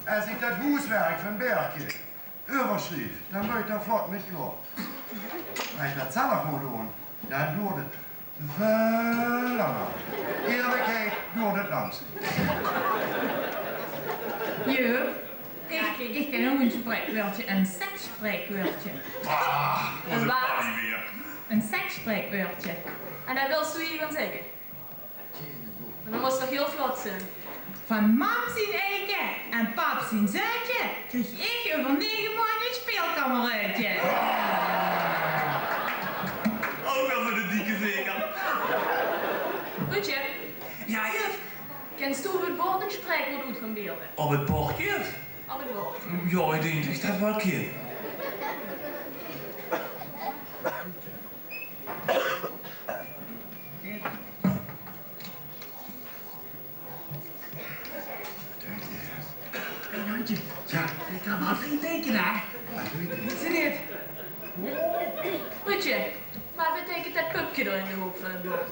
Es ich dat hoeswerk van Berke euversjrief, dan bön ich d'r vlot mit klaor. Mer es ich dat zelf mót doon, dan doert het väöl langer. Eerlijkheid door het land. Juf, ich, ich kin ouch ein spreekwaordje, ein seksspreekwaordje. Ah, wat ein waat? Ein seksspreekwaordje. En dat wils doe hie gaon zègke? En dan mós se toch hieël vlot zeen. Van mam zien eike en pap zien zeutje kreeg ich euver nege maondj ein speelkameräödje. Ouch waal veur de dikke zeker. Ruudje. Jao, juf? Kins doe op het bord ein spreekwaord oet gaon beelde? Op het bord, juf? Op het bord. Jao, ich dink dat ich dat waal kin. Hey, Ruudje. Jao. Ich kan waal fien teikene, hè? Zeen se dit? Ruudje, wat beteikent dat pupke dao in de hook van het bord?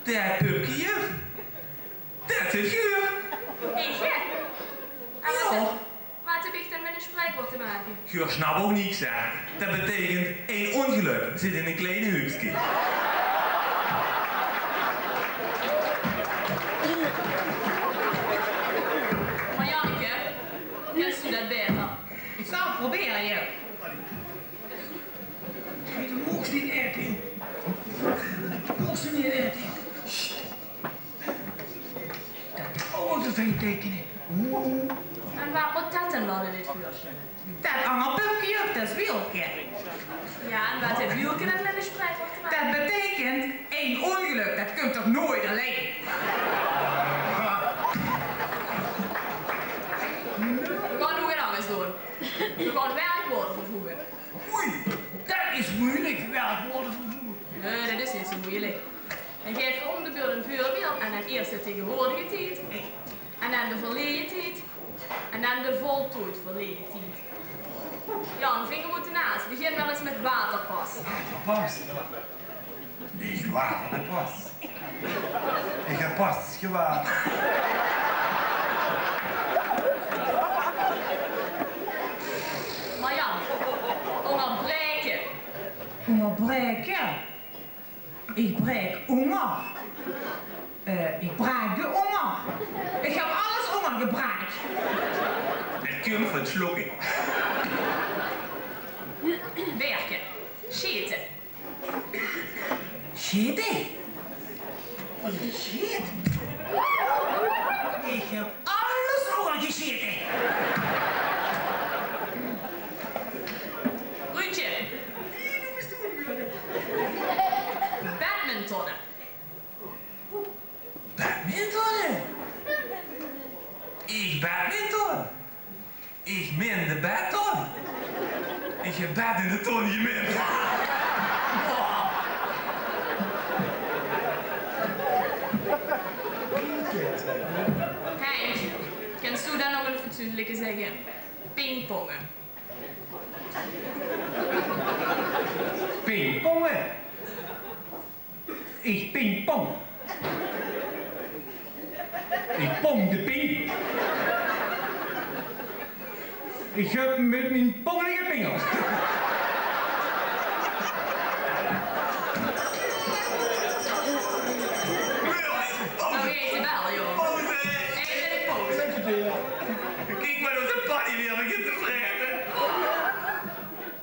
Dat pupke, juf? Dat zit geer. Ich, hè? Jao. Waat höb ich dan mit ein spreekwaord te make? Geer snap ouch niks, hè? Dat beteikent: ein óngelök zit in ein klein heukske. Marianneke, kins doe dat baeter? Ich zal het probere, juf. Hey, de mós neet aete. De mós neet aete. Sst. Dat ouch waal fien teikene. Oeh. En waat mót dat dan waal weer veursjtelle? Dat anger pupke, juf, dat is Wielke. Jao, en waat haet Wielke dan mit ein spreekwaord te make? Dat beteikent: ein óngelök, dat kump toch noeats allein? V'r gaon noe get angers doon. V'r gaon werkwaorde vervoege. Oei, dat is meujelik, werkwaorde vervoege. Nae, dat is neet zo meujelik. Dan gaef ich óm de beurt ein veurbeeld en dan iers de taegewoordige tied, en dan de verleje tied, en dan de voltooid verleje tied. Jao, ein vinger mót d'rnaas. Begin mer ins mit waterpas. Waterpas? Ich water de pas. Ich höb pas gewater. Marjan, óngerbraeke. Óngerbraeke? Ich braek ónger. Eh, ich braak de ónger. Ich höb alles óngergebraak. Het kump van sjlókke. Berke. Sjete. Sjete? Ich sjeet. Ich höb alles óngergesjete. Ruudje. Badmintonne. Badmintonne? Ich badminton? Ich min de badton. Ich höb bad in de ton gemint. Henk, kins doe dan nog ein fatsoenlike zègke? Pingponge. Pingponge? Ich pingpong. Ich pong de ping. Ich höb mit mien pong gepingeld. Pauze! Pauze! Kiek mer, ózze Paddy weer begint te vraete.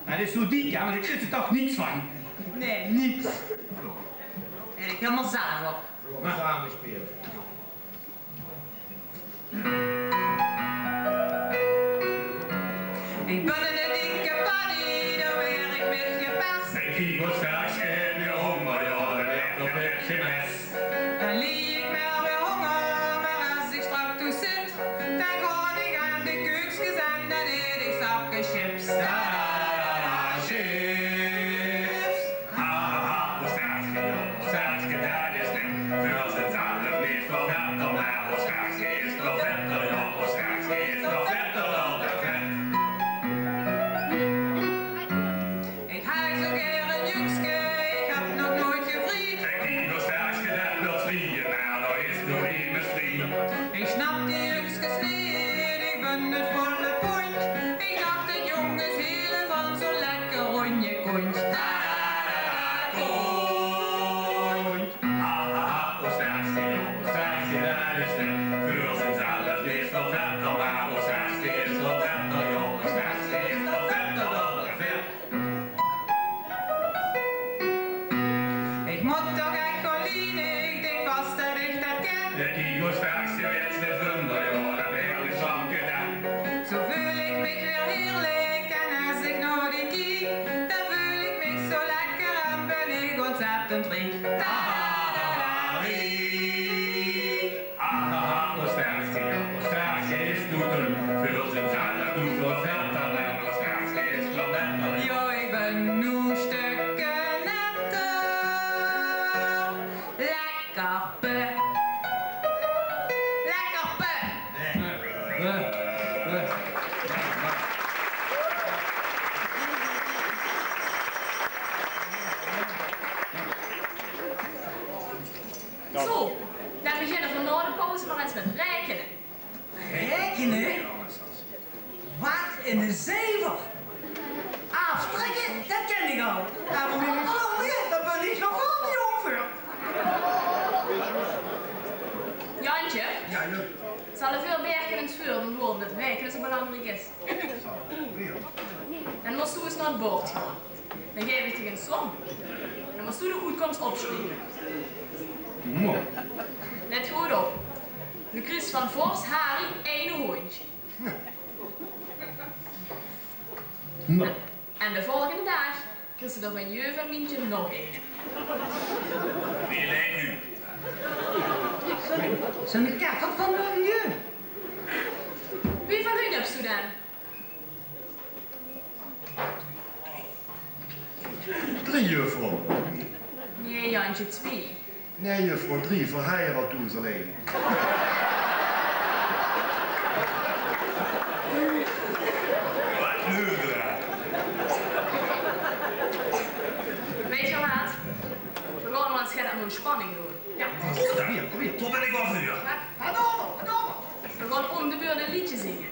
Mer det is zoe diek, jao, mer dao krieg ich toch niks van. Nae, niks. Dao höb ich hielemaol zelf op. Same speule. Ich bön eine dikke Paddy, dao waer ich mit gepes. Ich kiek op Sterkske en de hónger, jao, det waert toch vet gemes. Dan lie ich mer weer hónger, mer es ich straks thoes zit, dan gaon ich aan de keukskes en dan eet ich zakke chips. Da, da, da, da, chips. Ha, ha, ha, ós Sterkske, jao, ós Sterkske, det is net. Veur zichzelf neet väöl vetter, mer ós Sterkske is väöl vetter, jao, ós Sterkske is väöl vetter dan de vet. Ich haw zoe gaer ein jukske, ich höb nog noeats gevried. Ich kiek ós Sterkske, det wilt vrieje, mer dao is nog nemes vrie. Ich snap die jukskes neet, ich bön 't volle pondj. Ich dach det jónges hiele van zoe'n lekker róndje kóntj. Da, da, da, da, kóntj. Ha, ha, ha, ós Sterkske, jao, ós Sterkske, det is 't. Veur zichzelf neet väöl vetter, mer ós Sterkske is väöl vetter, jao, ós Sterkske is väöl vetter dan de vet. Ich mót toch ech gaon liene, ich dink vas det ich det kin. Ich kiek ós Sterkske, wits se, vunj, jao, det waer ein slanke den. Zoe veul ich mich weer hierlik en es ich nao die kiek, dan veul ich mich zoe lekker en bön ich óntzèttend riek. Da, da, da, riek. Ha, ha, ha, ós Sterkske, jao, ós Sterkske is noe dun. Veur zichzelf noe väöl vetter, mer ós Sterkske is väöl vetter. Jao, ich bön noe stukke netter. Lekker pè. Lekker pè. Zoe, dan beginne v'r nao de pauze mer ins mit raekene. Raekene? Waat eine zeiver! Aaftrèkke, det kin ich al. Mer mit flauwe, dao bön ich nog väöl te jónk veur. Jantje? Jao, jao. Zal ich veur Berke ins veur, dan huuert 'r det raekene zoe belangriek is. Dan mós doe ins nao 't bord gaon. Dan gaef ich dich ein som. Dan mós doe de oetkóms opsjrieve. Let good op. Doe kriegs van vors Harie eine hóndj. En de volgende daag kriegs se d'r van juf en Mientje nog eine. Wie lèk u? Zoe'n, zoe'n kachel van, eh, juf. Wie väöl hóndj höbs doe dan? Drie, juffrouw. Nae, Jantje, twie. Nae, juffrouw, drie, verheiraad doe ze allein. Waat noe, hè? Wèt geer waat? V'r gaon mer ins get aan óntspanning doon. Jao, kóm, kóm, kóm, dao bön ich waal veur. Waat dan? Waat dan? V'r gaon óm de beurt ein leedje zinge.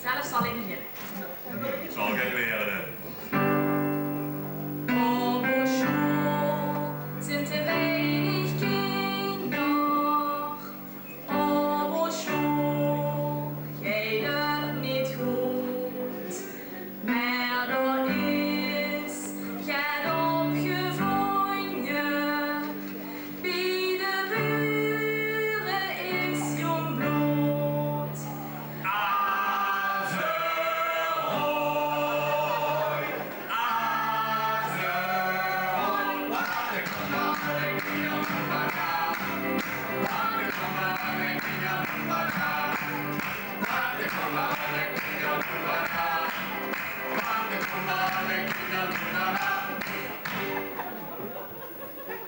Zelf zal ich beginne. Zal get waere. Op ós sjool zeen te weinig kinder. Op ós sjool geit 't neet good. Mer dao is get op gevónje. Bie de bure is jónk blood. Averhooi, averhooi.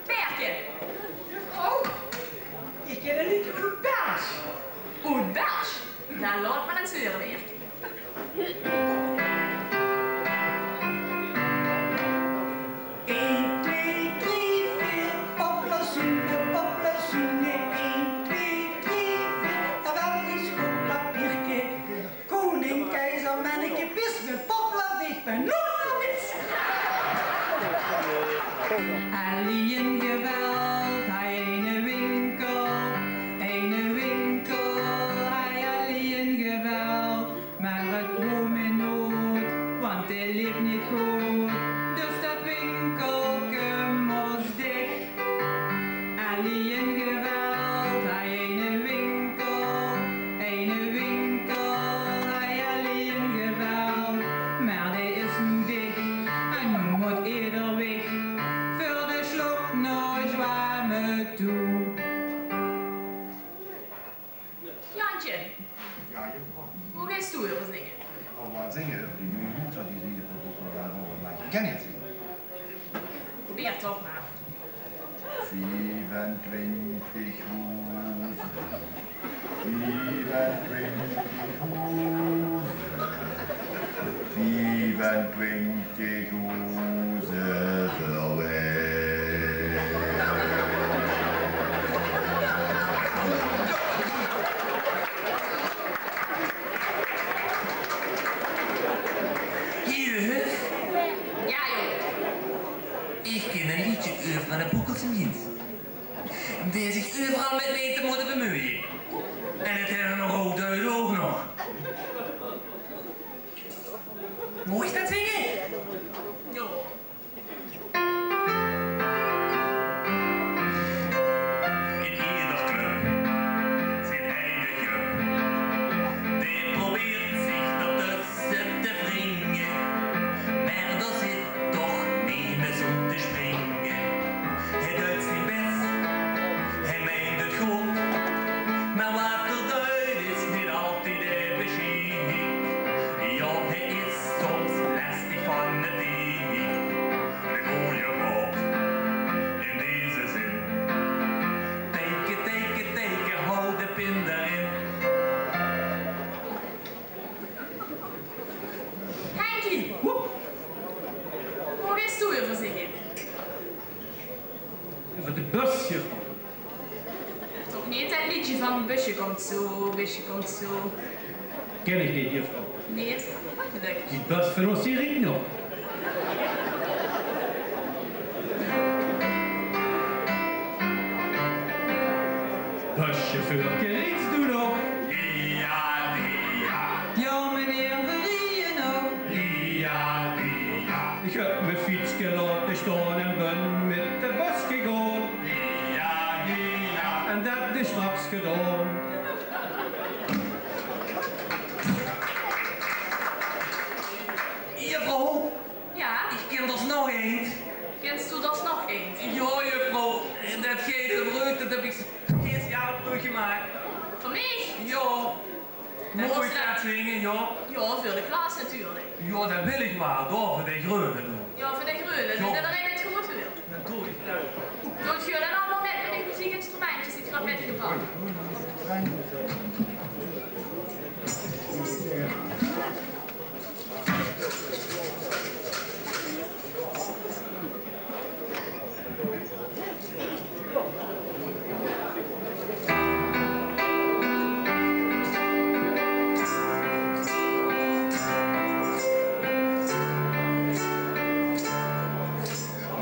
Berke. Oh, ich kin ein leedje oet Belsj. Oet Belsj? Dan laot mer ins hure, Berke. Ein, twee, drie, veer, oplosse, op Euver zinge. Ich gaon waal zinge euver die nuuj hoezer die ze hie verkoch höbbe. Kin ich 't zinge? Probeer toch mer. Viefentwintig hoezer. Viefentwintig hoezer. Viefentwintig hoezer veur mich. Juf? Jao, jóng. Ich kin ein leedje euver eine Bokkelse mins, dae zich euveral mit meint te mótte bemeuje. En 't haet nog good oet ouch nog. Maag ich det zinge? Jao. In eder club zit eine jup, dae probeert zich d'r tösse te wringe, mer d'r zit toch nemes óm te springe. Hae deit zien bès, hae meint 't good, mer waat 'r deit is neet altied besjiek. Jao, hae is soms lestig fanatiek. De gooje kop in deze zin. Teike, teike, teike, haw de pin d'rin. Henkie! Woep! Wo wils doe euver zinge? Euver de bös, juffrouw. Toch neet det leedje van: Busje kump zo, busje kump zo. Kin ich neet, juffrouw. Neet? Gelökkig. Die bös van ós, die riejt nog. Bussjefeurke, riejs doe nog? Jao, jao. Jao, meneer, veer rieje nog. Jao, jao. Ich höb mien fietske laote staon en bön mit de bös gegaon. Jao, jao. En det is straks gedaon. Juffrouw, jao? Ich kin d'r nog eins. Kins doe d'r nog eins? Jao, juffrouw, det geit euver uch, det höb ich speciaal veur uch gemaak. Veur mich? Jao. Maag ich det zinge, jao? Jao, veur de klas natuurlik. Jao, det wil ich waal, jao, veur de greune dan. Jao, veur de greune, die d'r in 't good wil. Natuurlik, jao. Doot geer dan allemaol mit, mit die muziekinstrumentjes die ich höb mitgebrach?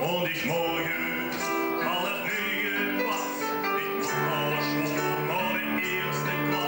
Maondigmorge, half nege pas. Ich mót nao sjool, nao de ierste klas.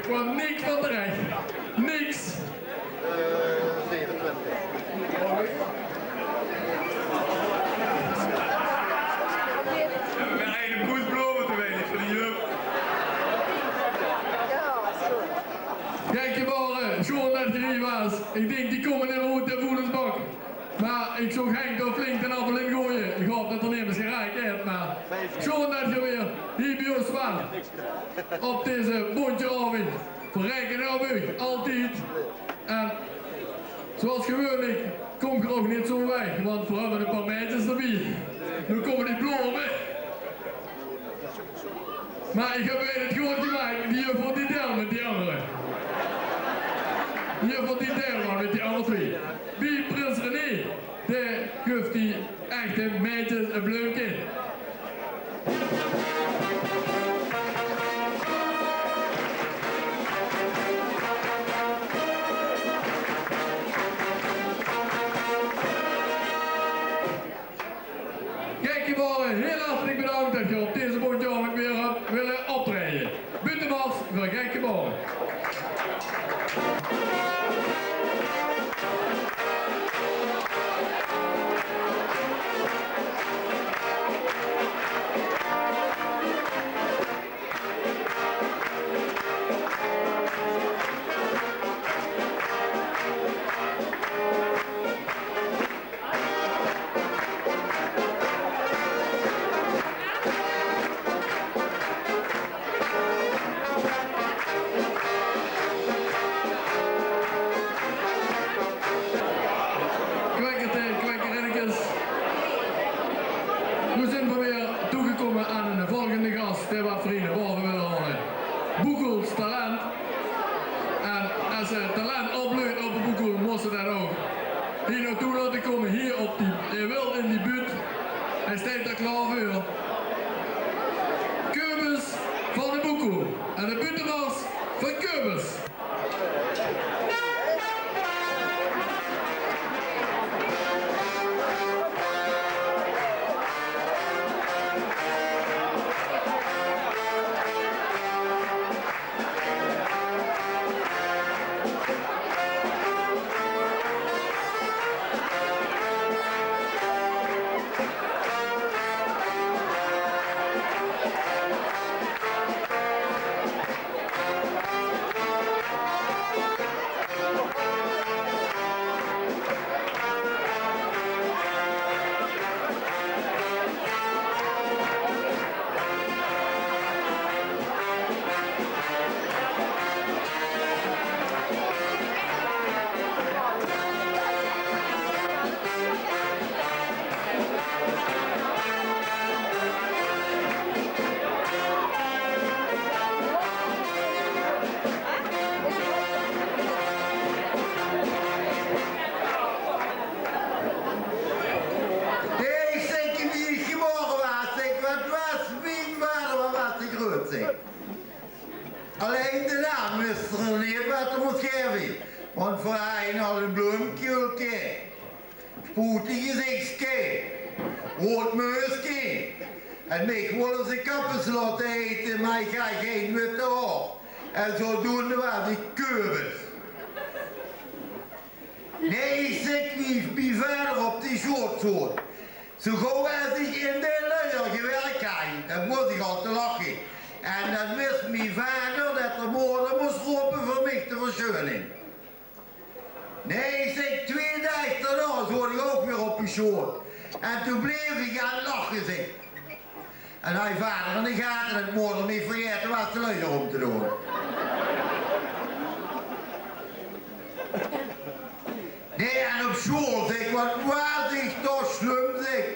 Kwam niks van terecht. Niks. Mer eine poes blome te weinig veur die jeugd. Gekkebaore, sjoon det geer hie waas. Ich dink, die kómme neet oet de voelensbak. Mer ich zoog Henk dao flink den appel in goeaje. Ich haop det d'r nemes geraak haet, mer sjoon det geer weer hie bie ós waart op deze bóntje aovend. Veer raekene op uch, altied. En zoeas gewuuenlik kómp geer ouch neet zo weg, want veer höbbe e paar maedjes d'rbie. Noe kómme die blome. Mer ich höb weer 't good gemaak, die juffrouw die deel mit die angere. Die juffrouw die deel mer mit die anger twee. Bie prins René, dae guf die echte maedjes e bleumke. Gekkebaore, hiel hartelik bedank det geer op deze bóntje aovend weer höb wille optraeje. Buuttemars veur Gekkebaore. Kwekkerte, kwekkerinnekes. Noe zeen veer weer toegekómme aan eine volgende gas, dae waat veer hie nao bove wille haole. Boekoels Talent. En es 't talent opbleut op de Boekoel, mós se det ouch hie nao toe laote kómme, hie op die, eh, wild in die buut. Hae steit d'r klaor veur. Keubes van de Boekoel. En de buuttemars van Keubes. Hé, ich zèk, wie ich gebaore waas, zèk, waat waas mien vader, waat waas dae groeat, zèk. Allein de naam wis 'r neet waat 'r mós gaeve, want veur ein haw 'r e bloemke, sproetegezichske, roead meuske. En mich wólle ze Kappes laote heite, mer ich haw gein witte haor. En zodoende waas ich Keubes. Nae, ich zèk, wie ich bie vader op de sjoot zoot. Zo gauw es ich in de luier gewirk haw, dan begós ich al te lache. En dan wis mien vader det de moder mós rope veur mich te versjeune. Nae, ich zèk, twee daag daonao zoot ich ouch weer op de sjoot. En toen bleef ich aan 't lache, zèk. En haw vader in de gate det moder neet vergaete waas de luier óm te doon. Nae, en op sjool, zèk, waat waas ich toch slum, zèk.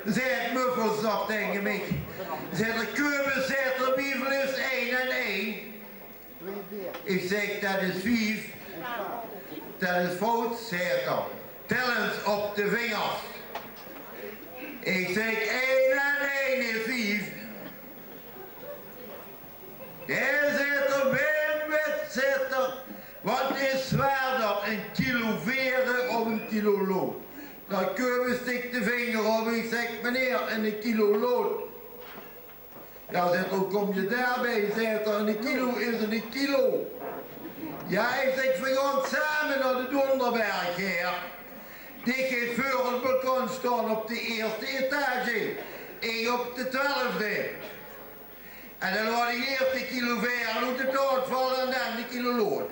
Zaet Muffels nog taenge mich. Zaet 'r: "Keubes," zaet 'r, "wieväöl is ein en ein?" Ich zèk: "Det is vief." "Det is fout," zaet 'r. "Tel ins op de vingers." Ich zèk: "Ein en ein is vief." "Nae," zaet 'r, "wae wit," zaet 'r, "waat is zwaorder, ein kilo vere of ein kilo lood?" Dao Keubes stik de vinger op, ich zèk: "Meneer, ein kilo lood." Jao, zaet 'r, wie kóms se daobie? Zaet 'r, eine kilo is eine kilo. Jao, ich zèk, veer gaon same nao de Donderberg, hè. Dich geis veur 't balkon staon op de ieëste etage, ich op de twelfde. En dan laot ich ieërs de kilo vaer oet de taot valle en dan de kilo lood.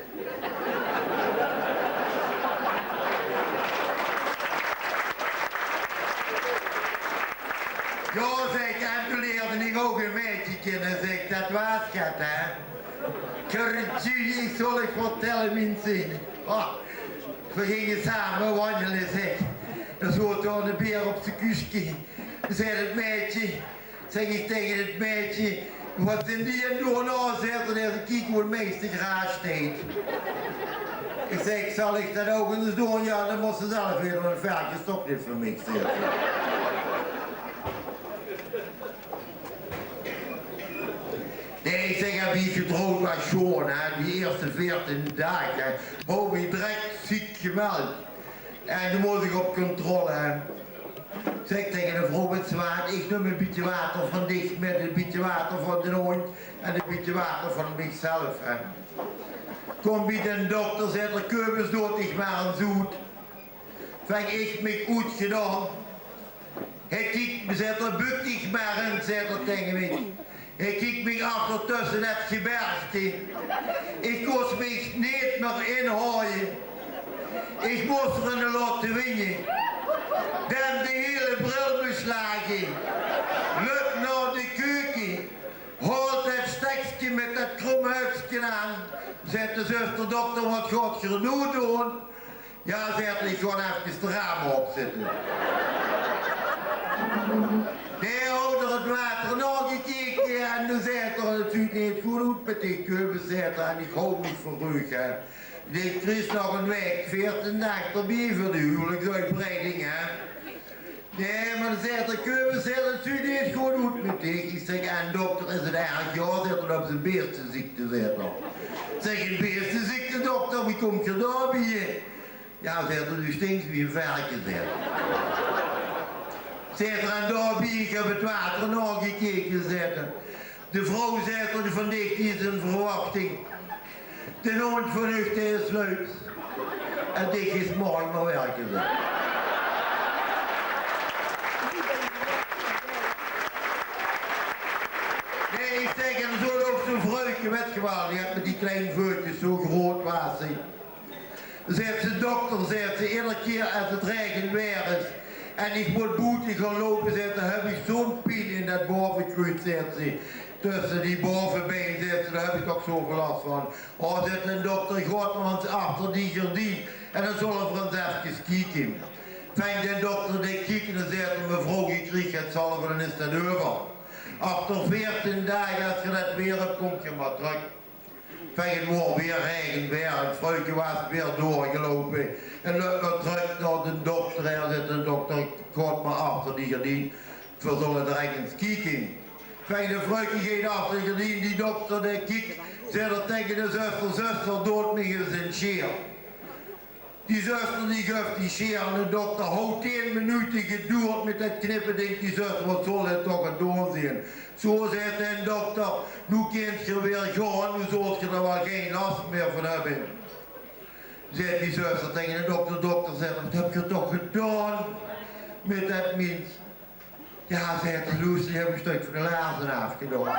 Jao, zèk ich, en toen leerde ich ouch ein maedje kinne, zèk ich, det waas get, hè. Kertjie, ich zal uch vertèlle, minse. Oh, veer ginge same wanjele, zèk. Dao zoot dao eine beer op zien kuuske. Zaet 't maedje, zèk ich taenge 't maedje: "Waat zeen die aan 't doon?" "Oh," zaet 'r, "dae is aan 't kieke wie 't meiste graas steit." Ich zèk: "Zal ich det ouch ins doon?" "Jao, dan mós se zelf wete, want 't verke is toch neet van mich," zaet 'r. Nae, ich zèk, jao, wie ich getrouwd waas, Sjoon, hè, die ieëste veertien daag, hè, woort ich direk ziek gemeld. En toen mós ich op controle, hè. Zèk ich taenge de vrouw: "Wèts se waat, ich num ein bietje water van dich mit, ein bietje water van d'n hóndj en ein bietje water van mich zelf, hè." Kóm bie d'n dokter, zaet 'r: "Keubes, doot dich mer ins oet." Vang ich mich oetgedaon. Hae kiek, zaet 'r: "Bök dich mer ins," zaet 'r taenge mich. Hae kiek mich achter tösse 't gebergte. Ich kós mich neet mieë inhaoje. Ich mós 'r eine laote winje. Dan de hiele bril beslage. Löp nao de keuke. Haolt 't stekske mit det króm huukske aan. Zaet de zuster: "Dokter, waat gaot geer noe doon?" "Jao," zaet 'r, "ich gaon efkes de rame opzètte." Hae haw 't water naogekeke en toen zaet 'r: "'t Zuut neet good oet mit dich, Keubes," zaet 'r, "en ich haw mich verheug, hè. Dich kriegs nog ein waek, veertien daag d'rbie veur de huwelijksuitbreiding, hè." "Nae, mer," zaet 'r, "Keubes," zaet 'r, "'t zuut neet good oet mit dich." Ich zèk: "En dokter, is 't erg?" "Jao," zaet 'r, "det is ein beesteziekte," zaet 'r. Ich zèk: "Ein beesteziekte, dokter, wie kómp geer daobie?" "Jao," zaet 'r, "doe stinks wie ein verke," zaet 'r. Zaet 'r: "En daobie, ich höb 't water naogekeke," zaet 'r. "De vrouw," zaet 'r, "van dich, die is in verwachting. D'n hóndj van uch, dae is luups. En dich geis morge mer wirke," zaet 'r. Nae, ich zèk, en zoe'n, ouch zoe'n vruike, wèt geer waal, die haet mit die klein veutjes, zoe groot waas ze. Zaet ze: "Dokter," zaet ze, "eder kier es 't raegewaer is en ich mót boete gaon loupe," zaet ze, "höb ich zoe'n pien in det baovekruuts," zaet ze, "tösse die baovebein," zaet ze, "dao höb ich toch zoeväöl las van." "Oh," zaet d'n dokter, "gaot mer ins achter die gerdien en dan zalle v'r ins efkes kieke." Vang d'n dokter det kieke en zaet 'r: "Mevrouw, geer kriegt 't zelf en dan is 't euver. Achter veertien daag, es geer det weer höb, kómp geer mer trök." Vang 't woor weer raegewaer, 't vruike waas weer doorgeloupe en löp weer trök nao d'n dokter. Hae zaet: "D'n dokter, gaot mer achter die gerdien, veer zalle d'r ins kieke." Vang 't vruike geit achter die gerdien, d'n dokter dae kiek, zaet 'r taenge de zuster: "Zuster, doot mich ins ein sjeer." Die zuster die guf die sjeer aan d'n dokter, haw tieën minute gedoerd mit det knippe, dink die zuster: "Waat zal det toch ein doon zeen?" "Zoe," zaet d'n dokter, "noe kint geer weer gaon, noe zult geer d'r waal gein las mieë van höbbe." Zaet die zuster taenge d'n dokter: "Dokter," zaet 'r, "waat höb geer toch gedaon mit det mins?" "Jao," zaet 'r, "loester, ich höb ein stök van de laarzen aafgedaon."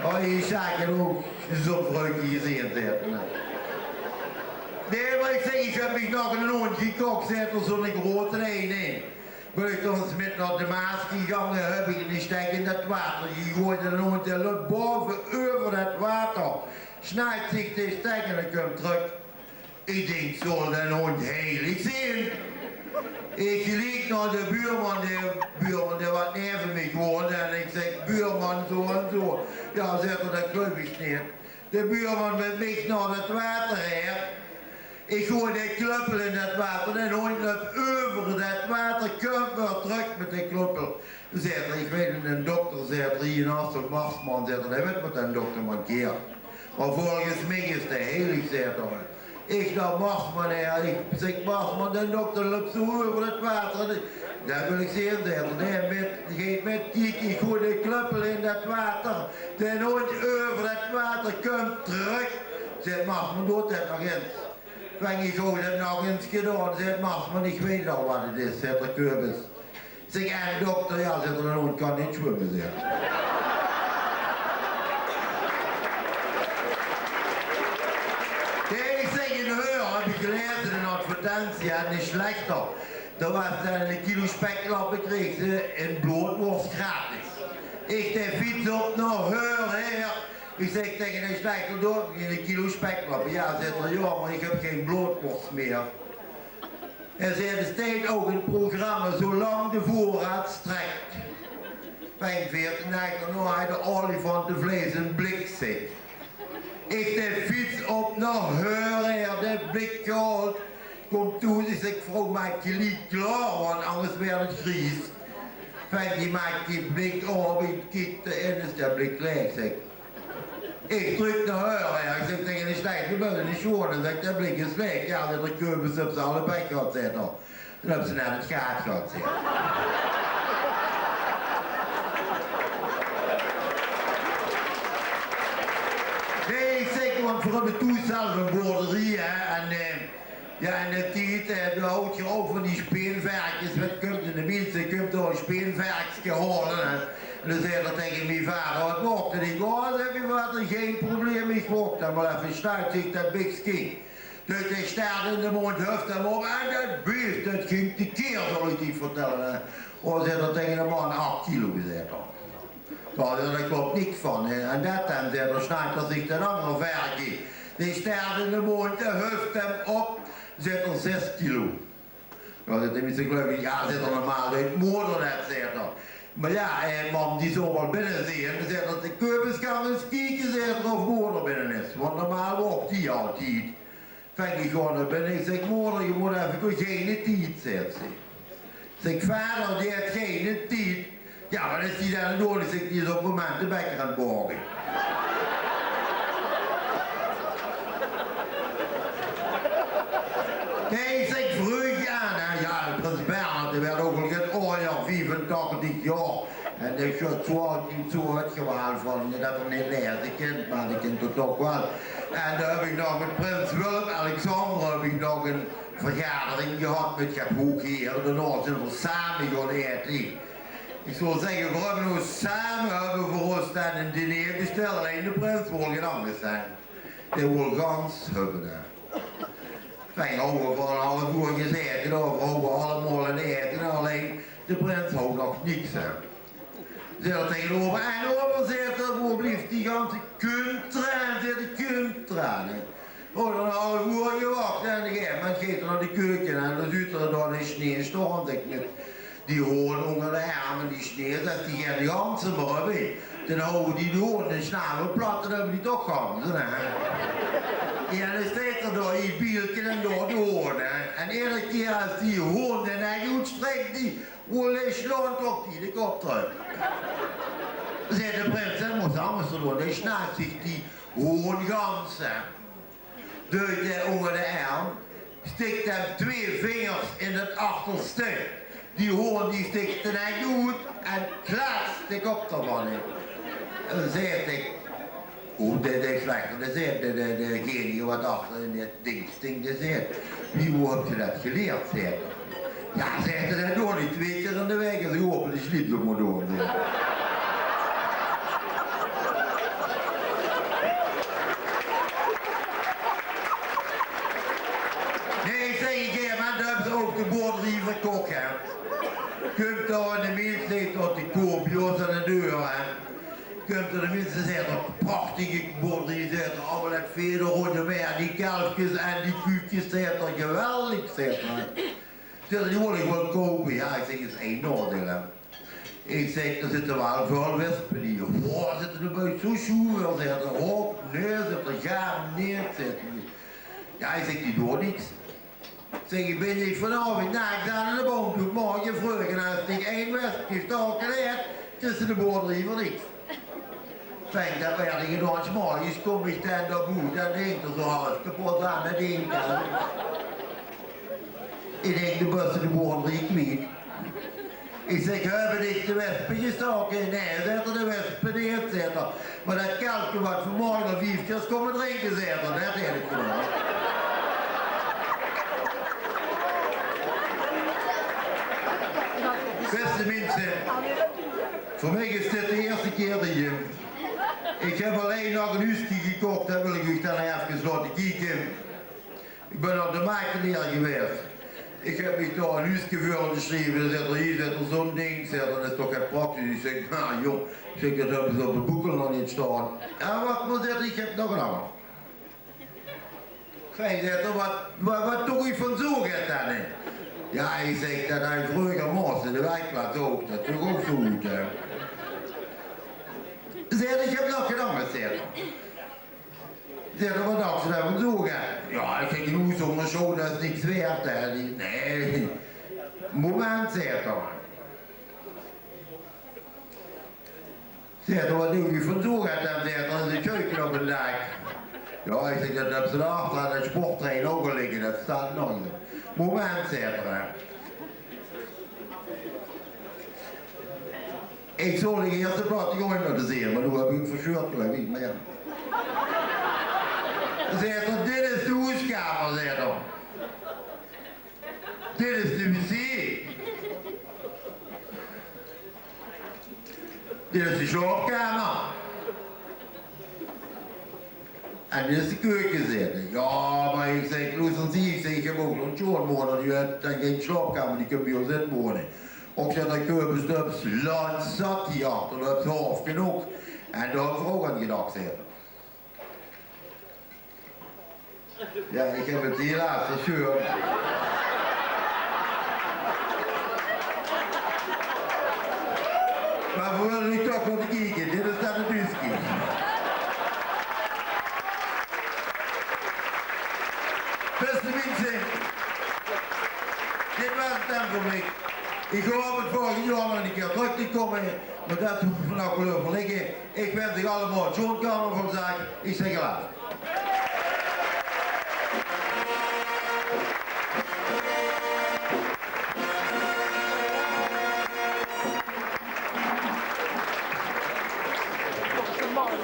"Oh, ich zag 't ouch, zoe'n vruike gezeen," zaet 'r. "Nae, mer," ich zèk, "ich höb mich nog ein hóndj gekoch," zaet 'r, "zoe'n groeate eine." "Bön ich toch ins mit nao de Maas gegange, höb ich eine stek in det water gegoejd en d'n hóndj dae löp baove euver det water, snijt zich de stek en dae kump trök." Ich dink: "Zal d'n hóndj heilig zeen?" Ich liep nao de buurman, de buurman dae waat neve mich woonde, en ich zèk: "Buurman, zoe en zoe." "Jao," zaet 'r, "det geluif ich neet." De buurman mit mich nao det water haer. Ich goej de kluppel in det water. D'n hóndj löp euver det water, kump weer trök mit de kluppel. Zaet 'r: "Ich weit 'nen dokter," zaet 'r, "hie in Hasselt, Marsman," zaet 'r, "dae weit waat d'n dokter mankeert. Mer volges mich is dae heilig," zaet 'r. Ich: "Dat mag mer neet." Ich zèk: "Mag mer, d'n dokter löp zoe euver 't water." "Dat wil ich zeen," zaet 'r. "Nae, mit, geet mit kieke, ich goej de kluppel in dat water. D'n hóndj euver 't water, kump trök." Zaet: "Mag mer, doot dat nog ins." Vèng ich: "Höb ich dat nog ins gedaon?" Zaet: "Mag mer, ich weit al wat 't is," zaet 'r, "Köbes." Zèk: "En dokter?" "Jao," zaet 'r, "d'n hóndj kan neet zwumme," zaet 'r. Nae, ich zèk, in Höör höb ich gelaeze, 'n advertentie, en 'ne slechter. Dao waas dan 'ne kilo speklappe, kreegs se 'n bloodworst gratis. Ich de fiets op nao Höör haer. Ich zèk taenge d'n slechter: "Doot mich 'ne kilo speklappe." "Jao," zaet 'r, "jao, mer ich höb gein bloodworst mieë." Hae zaet: "D'r steit ouch in 't programma: zoelang de veurraad strekt." Vèng ich: "Veertien daag daonao haet d'r olifantevleis in blik zitte." Ich de fiets op nao Höör, haer de blik gehaold. Kóm thoes, ich zèk: "Vrouw, maak dich liek klaor, want angers weurt 't gries." Vèng die maak die blik aope, kiek d'rin, is de blik laeg, zèk. Ich trök nao Höör, jao. Ich zèk taenge d'n slechter: "Doe bös 'ne sjoeane," zèk, "dat blik is laeg." "Jao," zaet 'r, "Köbes, höbs se allebei gehad," zaet 'r. "En höbs se net 't gaat gehad," zaet 'r. Nae, ich zèk, want veer höbbe thoes zelf 'n boerderie, hè, en, eh, jao, in d'n tied, eh, dao haaj geer ouch van die speenverkes, wat kump in de minse, kump dao 'n speenverkske haole, hè. En dan zaet 'r taenge miene vader: "Wat waert 't?" Ich: "Oh," zaet miene vader, "gein probleem, ich waert 'm waal effe." Sjnijt zich dat bikske. Deit dae stert in de móndj, huft 'm op en dat bees, dat ging tekeer, zal ich dich vertèlle, hè. "Oh," zaet 'r taenge de man, "ach kilo," zaet 'r. "Jao," zaet 'r, "dao klop niks van, hè. En dat dan?" zaet 'r, sjnijt 'r zich dat anger verke. Dae stert in de móndj, huft 'm op, zaet 'r, "zès kilo." "Jao," zaet 'r, "mit zien gleuk." "Jao," zaet 'r, "normaal deit moder dat," zaet 'r. "Mer jao, eh, mam, die zal waal binne zeen." Zaet 'r: "De Köbes, gank ins kieke," zaet 'r, "of moder binne is, want normaal wacht die altied." Vèng ich gaon nao binne, ich zèk: "Moder, ich höb effe geine tied," zaet ze. Zèk ich: "Vader, die haet geine tied." "Jao, wat is die dan aan 't doon?" Ich zèk: "Die is op 't moment de bekker aan 't baoke." Nae, ich zèk, vreug aan, hè. Jao, de prins Bernhard, dae waert ouch al get aojer, viefentachtig jaor. En dae sjöt zoe altied zoe 't gewaal van dat 'r neet laeze kint, mer dae kint 't toch waal. En dao höb ich nog mit prins Willem-Alexander höb ich nog 'n vergadering gehad mit get hoge here. Daonao zeen v'r same gaon aete. Ich zou zègke, v'r höbbe noe same, höbbe v'r ós dan 'n diner besteld. Allein de prins wól get angers, hè. Dae wól gans höbbe, hè. Veer hawwe veur 'n haaf oer gezaete, v'r hawwe allemaol 'n aete, allein de prins haw nog niks, hè. Zaet 'r taenge opa: "En opa," zaet 'r, "wo blief die ganse kuntraan?" Zaet 'r: "Kuntraan, hè." V'r hawwe 'n haaf oer gewach en op 'n gegaeve moment geit 'r nao de keuke en dan zuut 'r dao 'ne sjnee sjtaon, zèk, mit die hoon ónger de erm. Die sjnee, es die geine ganse mieë höbbe, dan hawwe die hoon de sjnavel plat en höbbe die toch ganse, hè. En dan steit 'r dao in 't bielke en dao de hoon, hè. En eder kier es die hoon de nek oetstrek, die, wolle sjlaon, trök die de kop trök. Zaet de prins: "Mós angers doon, dan sjnaak zich die hoon gans," hè. Deit 'r ónger de erm, stik 'm twee vingers in 't achterste. Die hoon die stik de nek oet en klats, de kop d'rvan in. En dan zaet 'r, o, de, de sjlechter, dan zaet 'r, de, de, degene wat achter in dat dink sting, dae zaet: "Wie, wo höb geer dat gelierd?" zaet 'r. "Jao," zaet 'r, "dat doon ich twee kier in de waek, es ich ope de sliepdoek mót doon," zaet 'r. Nae, ich zèk, ich höb, mer dan höbbe ze ouch de boerderie verkoch, hè. Kump dao 'ne mins, steit dao de koop bie ós aan de deur, hè. Kump dao 'ne mins, zaet 'r: "Prachtige boerderie," zaet 'r, "allemaol 't vee d'r róndjóm, die kelfkes en die kuukes," zaet 'r, "geweldig," zaet 'r. Zaet 'r: "Die wól ich waal koupe." Jao, ich zèk, is ein naodeil, hè. Ich zèk: "D'r zitte waal väöl wespe in." "Woe," zaet 'r, "dao bön ich zoe sjoe veur," zaet 'r. "Hop, nae," zaet 'r, "gaar neet," zaet 'r. Jao, ich zèk, "die doon niks." Zèk ich: "Bön ich vanaovendj naaks aan de boum, doe morge vreug, en es dich ein wesp gestaoke haet, kriss se de boerderie veur niks." Fijn, det waer gedaon, 's morges kóm ich dan dao boete en hingk d'r zoe'n half kepot aan det dink. Ich dink, de bös de boel d'r kwiet. Ich zèk: "Höbbe dich de wespe gestaoke?" "Nae," zaet 'r, "de wespe neet," zaet 'r. "Mer det kelke waat vanmorge al vief kier is kómme drinke," zaet 'r, "det haet 't gedaon." Bèste minse, veur mich is dit de ierste kier de gym. Ich höb allein nog ein huuske gekoch, det wil ich uch dan efkes laote kieke. Ich bön op de Makelaar gewaes. Ich höb mich dao ein huuske veur ongezreve. Zaet 'r: "Hie," zaet 'r, "zoe'n dink," zaet 'r, "det is toch gein praktisch." Ich zèk: "Mer jóng," zèk ich, "det höbbe ze op de boekel nog neet staon." "Jao, wach mer," zaet 'r, "ich höb nog ein anger." "Fijn," zaet 'r, "waat, waat, waat doog ich van zoe get dan, hè?" "Jao," ich zèk, "det haw ich vreuger mós in de werkplaats ouch, det zoog ouch zoe oet, hè." Zaet 'r: "Ich höb nog get angers," zaet 'r. Zaet 'r: "Waat dachs se dan van zoe get?" "Jao," ich zèk, "ein hoes zónger sjoon, det is niks waerd, hè." "Nae." "Moment," zaet 'r. Zaet 'r: "Waat doog ich van zoe get dan?" Zaet 'r: "Ein sjuifke op 't daak." "Jao," ich zèk, "det höbs se dao achter aan de sportterrein ouch al ligke, det staot nog." "Moment," zaet 'r. Ich zól de ierste plaat die gooj mer plezeer, mer noe höb ich 't versjeurd, geluif ich, mer jao. Zaet 'r: "Dit is de hoeskamer," zaet 'r. "Dit is de wc. Dit is de slaopkamer. En dit is de keuke," zaet 'r. "Jao, mer," ich zèk, "loester, ich zèk, ich höb ouch nog ein sjoonmoder, die haet dan gein slaopkamer, die kump bie ós inwone." "Och," zaet 'r, "Keumes, det is landjzat hie achter, det is haof genóg. En dao höb ich ouch aan gedach," zaet 'r. Jao, ich höb 't helaas versjeurd. Mer veur noe toch nog te kieke, dit is dan 't huuske. Bèste minse, dit waas 't dan veur mich. Ich haop 't volgend jaor nog ein kier trök te kómme, mer det mót ich nog waal euverlègke. Ich wins uch allemaol sjoon carnavalsdaag. Ich zèk: helaas.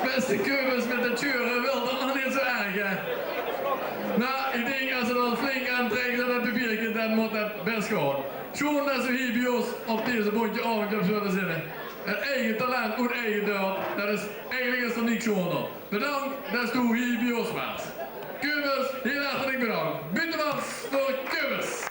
Bèste Keumes, mit det sjeure wilt det nog neet zoe erg, hè? Noe, ich dink, es se det flink aantrèks en det papierke, dan mót det bès gaon. Sjoon det se hie bie ós op deze bóntje aovendj höbs wille zinne. Ein eige talent oet eige dörp, det is eigelik, is d'r niks sjoonder. Bedank des doe hie bie ós waas. Keumes, hieël hartelik bedank. Buuttemans veur Keumes.